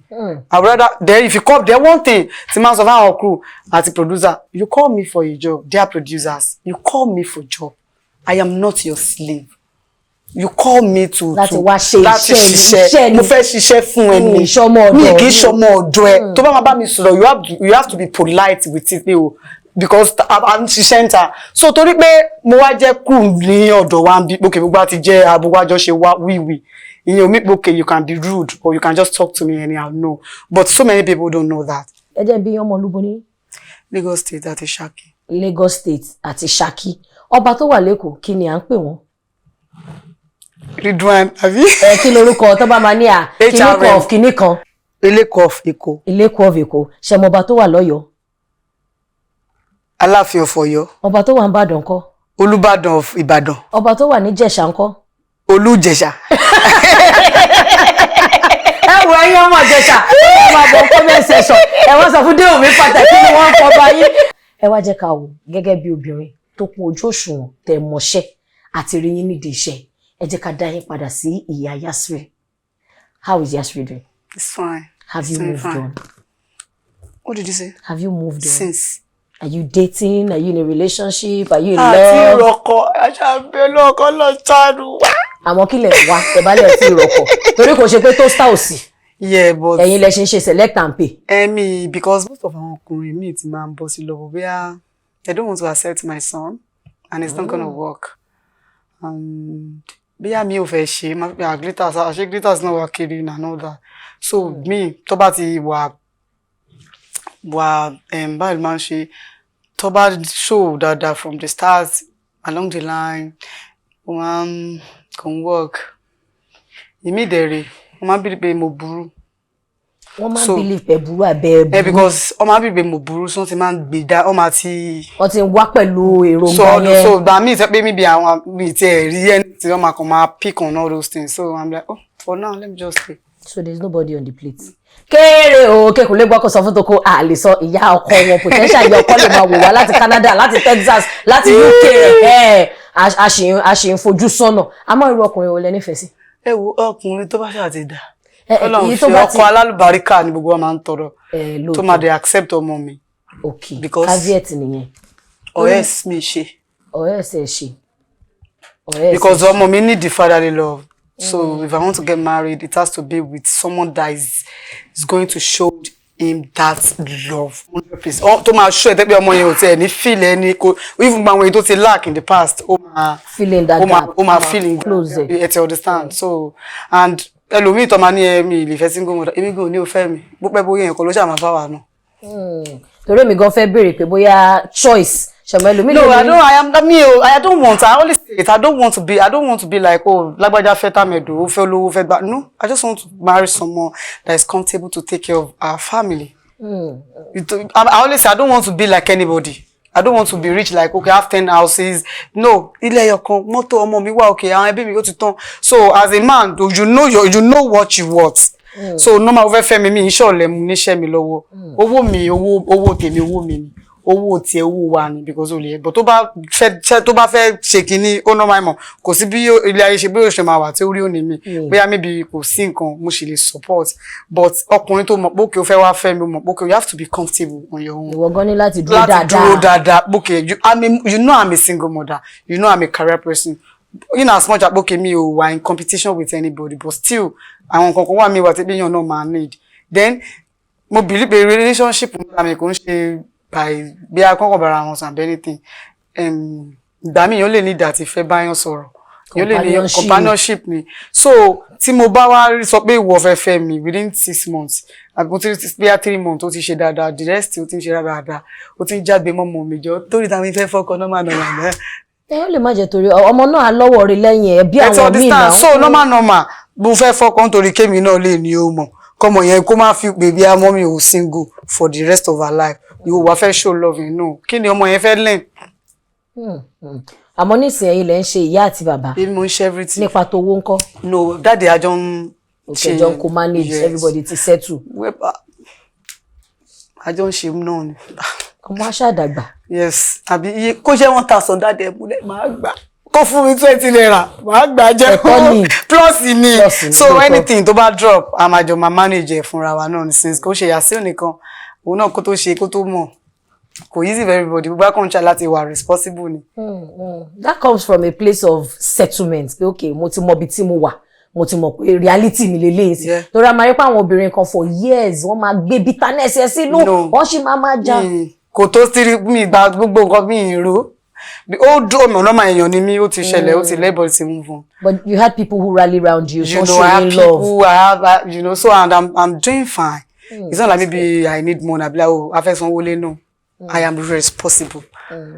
I would rather then if you call, then one thing tí máa ń sọ fáwọn crew àti producer, you call me for a job. They are producers. You call me for job, I am not your slave. You call me to Láti to wá ṣe láti iṣẹ́ ni, ṣiṣẹ́. Iṣẹ́ ni. Mo fẹ́ ṣiṣẹ́ fún ẹ ni. Mi ì ṣọmọ ọ̀dọ̀ Mi kì í mi. ṣọmọ ọ̀dọ̀ ẹ. Tó bá máa bá mi sọ̀rọ̀, you have to be polite with it o, because a ń ṣiṣẹ́ ń ta. So torí pé mo wá jẹ́ crew ní ọ̀dọ̀ wa ń bí òkè, gbogbo àti jẹ́ agbogbo àjọ ṣe wá wíwì. Ìyẹn omi pé, okay, you can be rude or you can just talk to me anyhow. No, but so many people don't know that. Ẹ jẹ́ bí ọmọ olúbo ní. Lagos State àti Ṣakí. Lagos State àti Ṣakí. Ọba tó wà lẹ́kọ̀ọ́, kí ni à ń pè wọ́n? Ridwan, àbí? Ẹ kí lorúkọ tó bá máa ní à kíní kan HRM. Of kíní kan? Eleko of Èkó. Ilé-Èkó of Èkó. Ṣẹmọ ọba tó wà lọ́yọ̀ọ́? Aláàfin of Ọ̀yọ́. Ọba tó wà ń Bàdàn ńkọ́? Olúbàdàn of Ìbàdàn. Ọba tó wà ní Jẹ̀ṣà ńkọ́? Olújẹ̀ṣà. Ẹ wo, ẹ̀yin ọmọ Ìjẹ̀ṣà, ẹ máa bọ̀ comment section, ẹ wọ́n sọ fún Déwùmí Pàtàkì ni wọ́n ń fọba yín. Ẹ wá jẹ́ ká wò, gẹ́gẹ́ bí obìnrin tó kún ojú òṣùwọ̀n, tẹ́ mọṣẹ́ àti rí yín nídìí iṣẹ́, ẹ jẹ́ ká dá yín padà sí ìyá Yasri. How is Yasri doing? It's fine. Have you It's doing moved fine. on? What did you say? Have you moved on? Since? Are you dating? Are you in a relationship? Are you in Àti love? ìrọ̀kọ aṣàbẹ̀ lọ́kọ́ lọ ṣáàrù wá. Àmọ́ kí lẹ̀ wá tẹ̀bálẹ̀ tí ìrọ̀kọ̀, torí kò ṣe pé tó star òsì. Yeah, but Ẹ̀yin lẹ ṣe ń ṣe select and pay. Ẹ̀mí, because most of àwọn ọkùnrin míì ti máa ń bọ́ sí lọ́wọ́, bóyá they don't want to accept my son and it's not gonna work, and bóyá mi ò fẹ́ ṣe má fi glitters, àṣé glitters náà wà kiri and all that. So me, tó bá ti wà báyìí ló máa ń ṣe, tó bá show dáadáa from the start, along the line, ó máa ń kò ń work. Ìmí ìdẹ̀rẹ̀, wọ́n máa ń bí pé mo burú. Wọ́n máa ń believe pé burú abẹ́ burú. Because wọ́n máa ń bí pé mo burú, so wọ́n ti máa ń gbé dá, wọ́n máa ti Wọ́n ti ń wá pẹ̀lú èròǹgbà so yẹn. So ìgbà míì tẹ́ pé maybe àwọn mi ti ẹ̀ rí ẹni tí wọ́n máa kàn máa pick on all those things, so I'm like, oh, for now, let me just stay. So there is nobody on the plate. Kéré o, kékulé gbọ́ kó sọ fún toko, a lè sọ ìyá ọkọ wọn, potential ìyá ọkọ lè máa wò wá láti Canada, láti Texas, láti UK. Ẹ a ṣì ń fojú sọ́nà. Àmọ́ irú ọkùnrin wo lẹ nífẹ̀ẹ́ sí? Ẹ wo, ọkùnrin tó bá ṣáà ti dà, Ọlọ́run èyí tó fi bá ọkọ alálùbáríkà ni gbogbo wa máa ń tọrọ, ẹ tó lóòótọ́ máa dé accept ọmọ mi. Because caveat nìyẹn. Ọ̀rẹ́ mi ṣe. Ọ̀rẹ́ ẹ̀sẹ̀ ṣe, ọ̀rẹ́ ẹ̀sẹ̀. Because ọmọ mi need the fatherly love, so if I want to get married, it has to be with someone that is going to show him that love 100%, tó máa show ẹ tẹ́ pé ọmọ yẹn ò tiẹ̀ ní feel ẹni kò even gba àwọn èyí tó ti lack in the past, ó máa fill in that ó máa gap. Ó máa fill in. Close it. Ẹ ti understand? So, and ẹlòmíì tó máa ní ẹ mi lè fẹ́ single mother, èmi gan ò ní o fẹ́ mi, bó pẹ́ bóyá èèyàn kan ló ṣàmà fáwa náà. Torí èmi gan fẹ́ béèrè pé bóyá choice ṣẹ̀mọ́ ẹlòmíì No, lè I ní- don't. I am me. Oh, I don't want. I always say it. I don't want to be. I don't want to be like, oh, lágbájá fẹ́ tàmẹ̀dò, ó fẹ́ olówó, fẹ́ gbà. No, I just want to marry someone that is comfortable to take care of our family. I always say I don't want to be like anybody. I don't want to be rich like, okay, I have 10 houses. No, ilé ẹyọ kan, mọ́tò ọmọ mi wà, okay, àwọn ẹbí mi, ó ti tán. So as a man, you know what you want. So normal, ó fẹ́ fẹ́ mi, mi ń ṣọ̀lẹ̀ mu níṣẹ́ mi lọ́wọ́. Owó mi, owó tèmi, owó mi ni. Owó tiẹ̀, owó wa ni, because ó lè, but tó bá fẹ́ ṣe kínní, ó normal mọ̀. Kò sí bí ilé ayé ṣe bí ó ṣe máa wà tí ó rí òní mi. Bóyá maybe kò sí nǹkan mo sì lè support. But ọkùnrin tó mọ̀ pé okay, ó fẹ́ wá fẹ́ mi, ó mọ̀ pé okay, you have to be comfortable on your own. Ìwọ gan ní láti dúró Láti dáadáa. dúró dáadáa. Okay, you know I'm a single mother, you know I'm a career person, in as much as, okay, mi ò wà in competition with anybody, but still àwọn nǹkan kan wà mí wà tí èèyàn náà máa need. Then mo believe pé relationship nígbà mi kò ń ṣe by bí akọ́kọ̀ bára wọn sàn anything. Ìgbà míì, yóò lè ní ìdá àti fẹ́ báyọ̀ sọ̀rọ̀, yóò lè ní Companionship. Companionship ni. So tí mo bá wá rí sọ pé ìwọ fẹ́ fẹ́ mi, within 6 months àbí mo ti bí i 3 months, ó ti ṣe dáadáa, the rest ó ti ń ṣe dáadáa, ó ti ń jágbe mọ́mọ́ mi, jọ torí táwọn ìfẹ́ fọ́kọ normal normal náà. Ẹ ó lè má jẹ́ torí ọmọ náà lọ́wọ́ rí lẹ́yìn ẹ bí Ẹ ti àwọn míì náà. understand? So normal normal, mo fẹ́ fọ́kọ nítorí kémi náà lè ní o mọ̀ kọ́mọ yẹn, kó má fi pè bí amọ́ mi ò single for the rest of her life. Ìwọ wà fẹ́ show love, you know kí ni ọmọ yẹn fẹ́ learn. Àmọ́ nísìnyí, ẹ̀yin lẹ ń ṣe ìyá àti bàbá. Èmi mo ń ṣe everything. Nípa tówó ńkọ́? No, daddy, àjọ ń òkè jọ ń kó manage. Yes. Everybody ti settle. Well, àjọ ń ṣe náà ni. Ọmọ aṣáàdàgbà. Yes, àbí iye kó jẹ́ 1,000, daddy, ẹ̀ múlẹ̀, máa gbà. Kó fún mi 20 naira, máa gbà jẹ́. Ẹ̀tọ́ ni. Plus ni. Plus ni, So lóòótọ́. anything tó bá drop, a máa jọ máa manage ẹ̀ fúnra wa náà ni, since kó ṣe yàsí nìkan òun náà kó tó ṣe kó tó mọ̀, kò easy for everybody. Gbogbo akọ̀ǹṣà láti wà responsible ni. That comes from a place of settlement pé okay, mo ti mọ ibi tí mo wà, mo ti mọ̀ pé reality mi lélẹ́yìn sí. Torí a máa rí pé àwọn obìnrin kan, for years, wọ́n máa gbé bitterness ẹ sínú. No. Wọ́n sì máa máa jà. Kò tó sírí mi gba gbogbo nǹkan mi ì rò. Ó dùn ọmọ ọlọ́mọ èèyàn ni mí. Ó ti ṣẹlẹ̀, ó ti lẹ́bọ̀, ti move on. But you had people who rally round you, You tó know, show I have yín love. people, I have so and I'm doing fine. It's not like maybe I need money, àbí like, oh, a fẹ́ sanwó lé. No, I am responsible.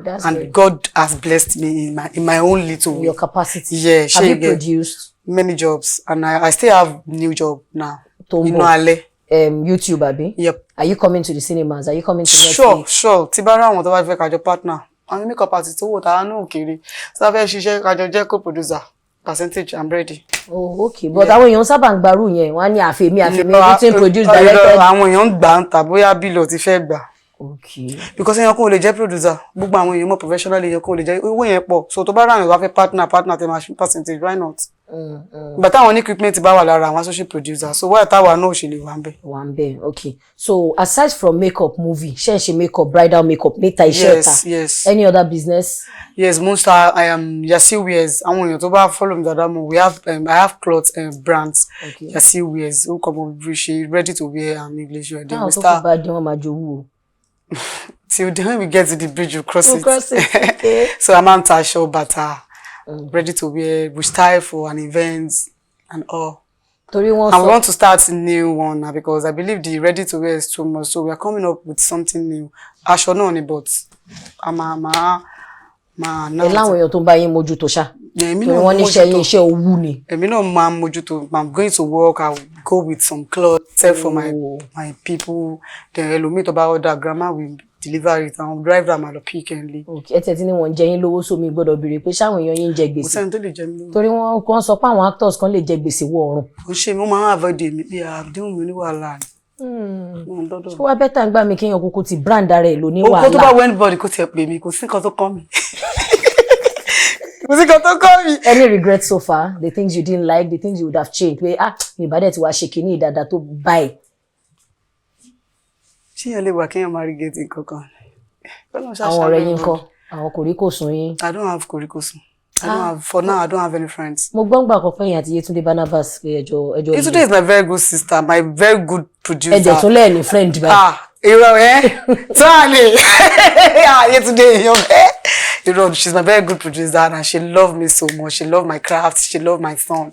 That's And great. God has blessed me in my own little way. Your capacity. Yeah. Have Ṣé you you get? produced? Many jobs, and I still have new job now. Tó ń Inú bọ̀. alẹ́. YouTube, àbí? Yep. Are you coming to the cinemas? Are you coming to Netflix? Sure. Tí bá rí àwọn tó bá fẹ́ kájọ partner, àwọn makeup artist tó wò tá a náà kéré tó bá fẹ́ ṣiṣẹ́, kájọ jẹ́ co-producer, percentage, I'm ready. Oh, okay. But àwọn èèyàn sábà ń gbarú yẹn, wọ́n á ní àfẹ̀mí àfẹ̀mí, everything produced, directed. Àwọn èèyàn ń gbà ń tà, bóyá bílọ̀ ti fẹ́ gbà. Because èèyàn kan ò lè jẹ́ producer, gbogbo àwọn èèyàn mọ̀ professional, èèyàn kan ò lè jẹ́, owó yẹn pọ̀. So tó bá rà yàn wá fẹ́ partner tẹ máa ṣe percentage, why not? Ìgbà táwọn ní equipment bá wà lára àwọn associate producer, so wáyà táwa náà ò ṣe lè wà ń bẹ̀. Wà ń bẹ̀, okay. So aside from makeup, movie, ṣé ń ṣe makeup, bridal makeup níta, iṣẹ́ Yes. ìta? Yes. Any other business? Yes, most I am Yasi Wears. Àwọn èèyàn tó bá follow mi dáadáa mọ̀, we have I have cloth brands. Yasi Wears, orúkọ ọmọ bí ṣe ready to wear and English wear. Then Táwọn we tó kù start bá dé, wọ́n máa jowú o. till the when we get to the bridge, we cross We'll it. cross it, okay. So a máa ń ta aṣọ, bàtà, ready to wear, we style for an event and all. Torí wọ́n And we sọ want to start a new one now because I believe the ready to wear is too much. So we are coming up with something new. Aṣọ náà ni, but a máa máa máa Ẹ láwọn èèyàn tó ń bá yín mójútó ṣá? Èmi Torí náà wọ́n níṣẹ́ yín, mójútó. iṣẹ́ owú ni. Èmi náà máa ń mójútó. I'm going to work, I will go with some clothes, sell for my Oh. my people. Then ẹlòmíì tó bá order, grandma will deliver it, àwọn driver máa lọ pick and leave. Okay, ẹ tẹ̀ tí ní wọ́n ń jẹ yín lówó, sómi gbọ́dọ̀ béèrè pé ṣáwọn èèyàn yín ń jẹ Kò gbèsè? sẹ́ni tó lè jẹ mí lówó. Torí wọ́n kàn sọ pé àwọn actors kan lè jẹ gbèsè wọ ọ̀run. Kò ṣe mi, wọ́n máa ń avoid èmi bí àdéhùn mi ní wàhálà ni. Wọn dọ́dọ̀ Ṣé wàá better ń gbà mí kéèyàn kúkú ti brand ara ẹ̀ ló ní mi. Oko tó bá wàhálà? wọ anybody kó tiẹ̀ pè mí, kò sí nǹkan tó kàn mí. Kò sí nǹkan tó kàn mí. Any regrets so far? The things you didn't like, the things you would have changed, pé ah, mi ìbá dẹ̀ ti wá ṣe kínní ìdàdà tó báyìí? Ṣé èèyàn lè wà kéèyàn máa rí gẹ̀ẹ́tì kankan? Àwọn ọ̀rẹ́ yín ńkọ́? Àwọn kòríkòsùn yín? I don't have kòríkòsùn. I don't have, for now, I don't have any friends. Mo gbọ́ ngbà kan pé ẹ̀yin àti Yétúndé Barnabas pé ẹjọ́ ẹjọ́ Yetunde is my very good sister, my very good producer. Ẹjẹ̀ tún lẹ́ẹ̀ ní friend báyìí. Ah, irọ́ ẹ́ tíwáàlì. Ah, Yetunde èèyàn bẹ́ẹ̀. Irọ́, she's my very good producer and she love me so much. She love my craft, she love my son.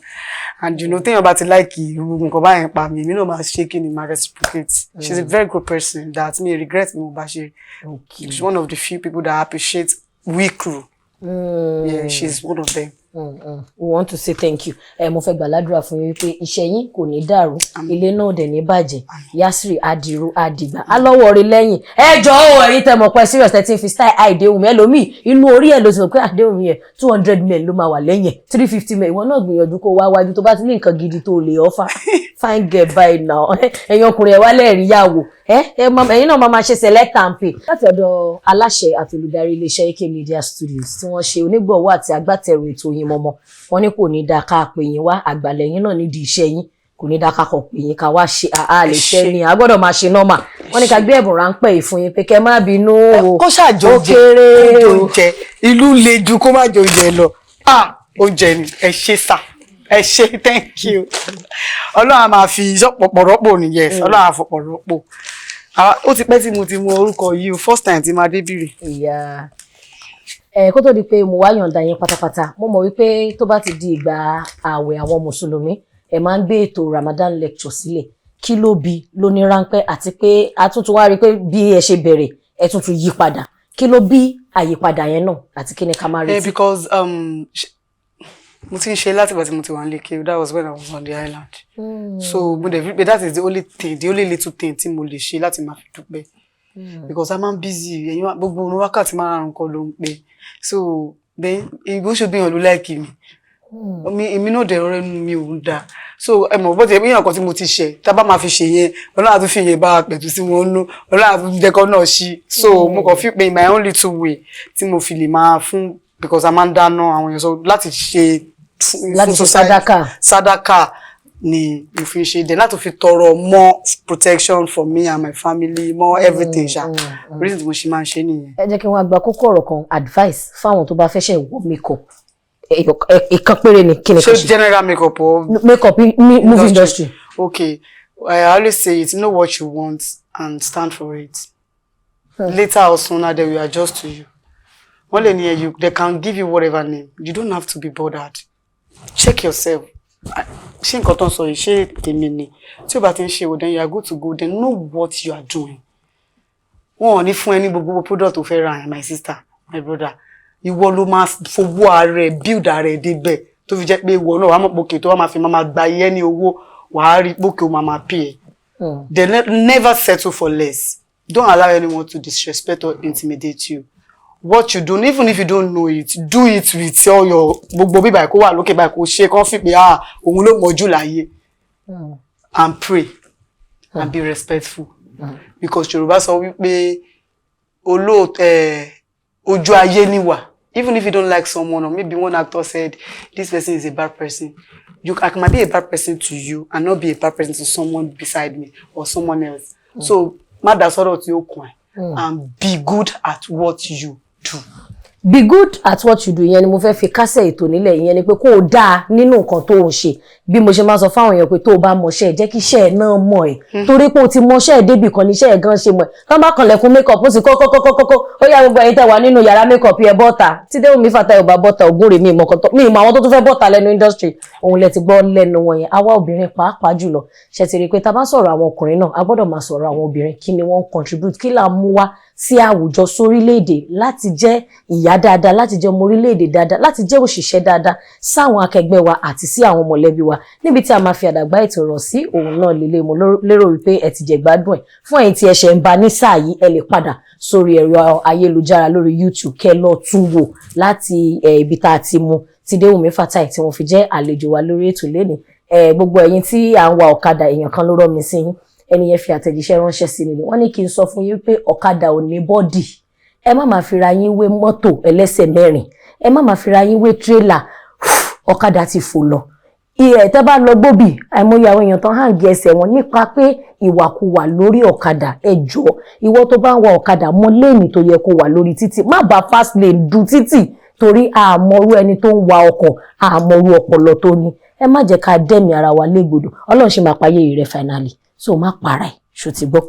And you know, téèyàn bá ti like irú nǹkan báyẹn pa mi, èmi náà máa ṣe kí ni, máa reciprocate. She's a very good person that me regret mi mo bá ṣe. She's one of the few people that appreciate we crew. Yeah, she's one of them. We want to say thank you. Ẹ mo fẹ́ gbàládùra fún yín wípé iṣẹ́ yín kò ní dàrú, ilé náà dẹ̀ ní bàjẹ́. Yasri adiru adigba alọ́wọ́ rí lẹ́yìn. Ẹ jọ̀ọ́ o, ẹ̀yin tẹ́ mọ̀ pé serious, tẹ́ ti ń fi style àìdéhùn mi, ẹlòmíì inú orí ẹ̀ ló ti mọ̀ pé àdéhùn mi yẹn, 200 men ló máa wà lẹ́yìn, 350 men. Ìwọ náà gbìyànjú kó wá wájú tó bá ti ní nǹkan gidi tó lè offer. Fine girl by now. Ẹ̀yin ọkùnrin, ẹ̀ wá lẹ́ẹ̀rí yàwó ẹ ẹ, ẹ̀yin náà máa máa ṣe select and pay. Láti ọ̀dọ̀ aláṣẹ àti olùdarí iléeṣẹ́ AK Media Studios tí wọ́n ṣe onígbọ̀wọ́ àti agbátẹrù ètò Oyinmomo, wọ́n ní kò ní dáa ká pè yín wá, àgbàlẹ̀ yín náà nídìí iṣẹ́ yín, kò ní dáa ká kọ̀ pè yín ká wá ṣe àá lè ṣe ni a gbọ́dọ̀ máa ṣe normal. Wọ́n ní ká gbé ẹ̀bùn ráńpẹ́ yìí fún yín pé kẹ́ má bínú o. Kó ṣàjọ Ó oúnjẹ. kéré Kó o. oúnjẹ ìlú le ju kó má jẹ oúnjẹ lọ. Ah, oúnjẹ ni. Ẹ ṣé sà, ẹ ṣé, thank you. Ọlọ́run á máa fi iṣẹ́ pọ̀pọ̀ rọ́pò ni. Yes, Ọlọ́run á fọ̀pọ̀ rọ́pò. Ah, ó ti pẹ́ tí mo ti mọ orúkọ yìí o, first time tí máa dé bìrì. Ìyá ẹ, kó tó di pé mo wá yọ̀ǹda yín pátápátá, mo mọ̀ wípé tó bá ti di ìgbà ààwẹ̀ àwọn mùsùlùmí, ẹ máa ń gbé ètò Ramadan lecture sílẹ̀. Kí ló bí lóní ráńpẹ́, àti pé a tún tún wá rí i pé bí ẹ ṣe bẹ̀rẹ̀, ẹ tún tún yí padà? Kí ló bí àyípadà yẹn náà, àti kí ni ká máa retí? Because mo ti ń ṣe láti ìgbà tí mo ti wà nílé kéwú. That was when I was on the island. So mo dẹ̀ fi pé that is the only thing, the only little thing tí mo lè ṣe láti máa fi dúpẹ́, because a máa ń busy. Ẹ̀yin gbogbo orun wákàtí márùn-ún kọ́ ló ń pè. So then ìgbó ṣe bí èèyàn ló like mi, èmi náà dẹ̀ ọ̀rẹ́ mi ò ń da. So ẹ mọ̀ bó ti ẹ̀ kan tí mo ti ṣe, tá a bá máa fi ṣe yẹn, Ọlọ́run á tún fi yẹn bá a pẹ̀tù sí wọn nú, Ọlọ́run á tún jẹ́ kọ́ náà ṣí. So mo kàn fi pé in my own little way tí mo fi lè máa fún, because a máa ń dáná àwọn èèyàn, so láti ṣe Láti fún ṣe society. sàdákà. Sàdákà ni mo fi ń ṣe dẹ̀, láti fi tọrọ more protection for me and my family, more everything ṣá. Reason tí mo ṣe máa ń ṣe nìyẹn. Ẹ jẹ́ kí wọ́n gba kókó ọ̀rọ̀ kan, advice fáwọn tó bá fẹ́ ṣe wọ makeup. Ìkan péré ni, kí ni Ṣé kò ṣe? general makeup or Makeup, movie industry. Okay, I always say it: know what you want and stand for it. Later or sooner, they will adjust to you. Wọ́n lè ní ẹ, you, they can give you whatever name. You don't have to be bothered. Check yourself. Ah, ṣé nǹkan tó ń sọ yìí, ṣé tèmi ni? Tí o bá ti ń ṣe o, then you are good to go. Then know what you are doing. Wọn ò ní fún ẹ ní gbogbo product tó fẹ́ ra yẹn. My sister, my brother, ìwọ ló máa fowó ara ẹ build ara ẹ débẹ̀, tó fi jẹ́ pé ìwọ náà wàá mọ̀ pé òkè tó wàá máa fi máa gba iye ní owó, wàá rí pókè ó máa pay ẹ. They never settle for less. Don't allow anyone to disrespect or intimidate you. What you do, even if you don't know it, do it with all your gbogbo bíbà kó wà lókè báyìí, kó ṣe kán fi pé, ah, òun ló mọ̀jú láyé. And pray and be respectful, because Yorùbá sọ wípé olóòtú ojú ayé níwà. Even if you don't like someone, or maybe one actor said this person is a bad person, you, I might be a bad person to you and not be a bad person to someone beside me or someone else. So má dá sọ́rọ̀ tí ó kàn ẹ́ and be good at what you do. Be good at what you do. Ìyẹn ni mo fẹ́ fi kásẹ̀ ètò nílẹ̀. Ìyẹn ni pé kó o dáa nínú nǹkan tó o ń ṣe. Bí mo ṣe máa sọ fáwọn èèyàn pé tó o bá mọṣẹ́ ẹ̀, jẹ́ kí iṣẹ́ ẹ̀ náà mọ̀ ẹ́, torí pé o ti mọṣẹ́ ẹ̀ débì kan ní iṣẹ́ ẹ̀ gan ṣe mọ̀ ẹ́. Tán bá kanlẹ̀kùn makeup, ó sì kọ́ kọ́kọ́kọ́kọ́, ó yá, gbogbo ẹ̀yin tẹ́ wà nínú yàrá makeup yẹ bọ́ta. Tí Déwùmí Fatai ò bá bọ́ta, ògùn rèé mi ìmọ̀ kan tó mi ìmọ̀ àwọn tó tún fẹ́ bọ́ta lẹ́nu industry òun lẹ ti gbọ́ lẹ́nu wọn yẹn. Àwa obìnrin pàápàá jùlọ, ṣe ti rí i pé tá a bá sọ̀rọ̀ àwọn ọkùnrin náà, a gbọ́dọ̀ máa sọ̀rọ̀ àwọn obìnrin. Kí ni wọ́n ń contribute? Kí là ń mú wá sí àwùjọ, sórílẹ̀-èdè? Láti jẹ́ ìyá dáadáa, láti jẹ́ ọmọ orílẹ̀-èdè dáadáa, láti jẹ́ òṣìṣẹ́ dáadáa sáwọn akẹgbẹ́ wa àti sí àwọn mọ̀lẹ́bí wa. Níbi tí a máa fi àdàgbà ètò rọ̀ sí òun náà lélẹ̀, mo lérò wípé ẹ ti jẹ gbádùn ẹ̀. Fún ẹ̀yin tí ẹ ṣẹ̀ ń ba ní sáà yìí, ẹ lè padà sórí ẹ̀rọ ayélujára lórí YouTube, kẹ́ lọ tún wò láti ibi tá a ti mú ti Déwùmí Fatai tí wọ́n fi jẹ́ àlejò wa lórí ètò lẹ́nìí. Gbogbo ẹ̀yin tí à ń wa ọ̀kadà, èèyàn kan ló rọ́ mi sí yín. Ẹni yẹn fi àtẹ̀jíṣẹ́ ránṣẹ́ sí mi ni. Wọ́n ní kí n sọ fún yín pé ọ̀kadà ò ní body. Ẹ má máa fira yín wé mọ́tò ẹlẹ́sẹ̀ mẹ́rin, ẹ má máa fira yín wé tírélà. Ọ̀kadà ti fò lọ ẹ̀ tẹ́ bá lọ gbóbì. Àìmọye àwọn èèyàn tán hàn gé ẹsẹ̀ wọn nípa pé ìwàkuwà lórí ọ̀kadà. Ẹ jọ̀ọ́, ìwọ tó bá ń wa ọ̀kadà, mọ lane tó yẹ kó wà lórí títì. Má bá fast lane du títì, torí àmọ́rú ẹni tó ń wa ọkọ̀, àmọ́rú ọpọlọ tó ní. Ẹ má jẹ́ ká dẹ́mi ara wa légbodò. Ọlọ́run ṣe máa payé rẹ̀ finally, so má para ẹ̀ ṣó ti gbọ́.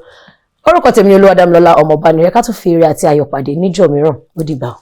Orúkọ tèmi ni Olúwadámilọ́lá Ọmọbánirẹ́. Ká tún fi eré àti ayọ̀ pàdé níjọ́ mìíràn. Ó dìgbà o.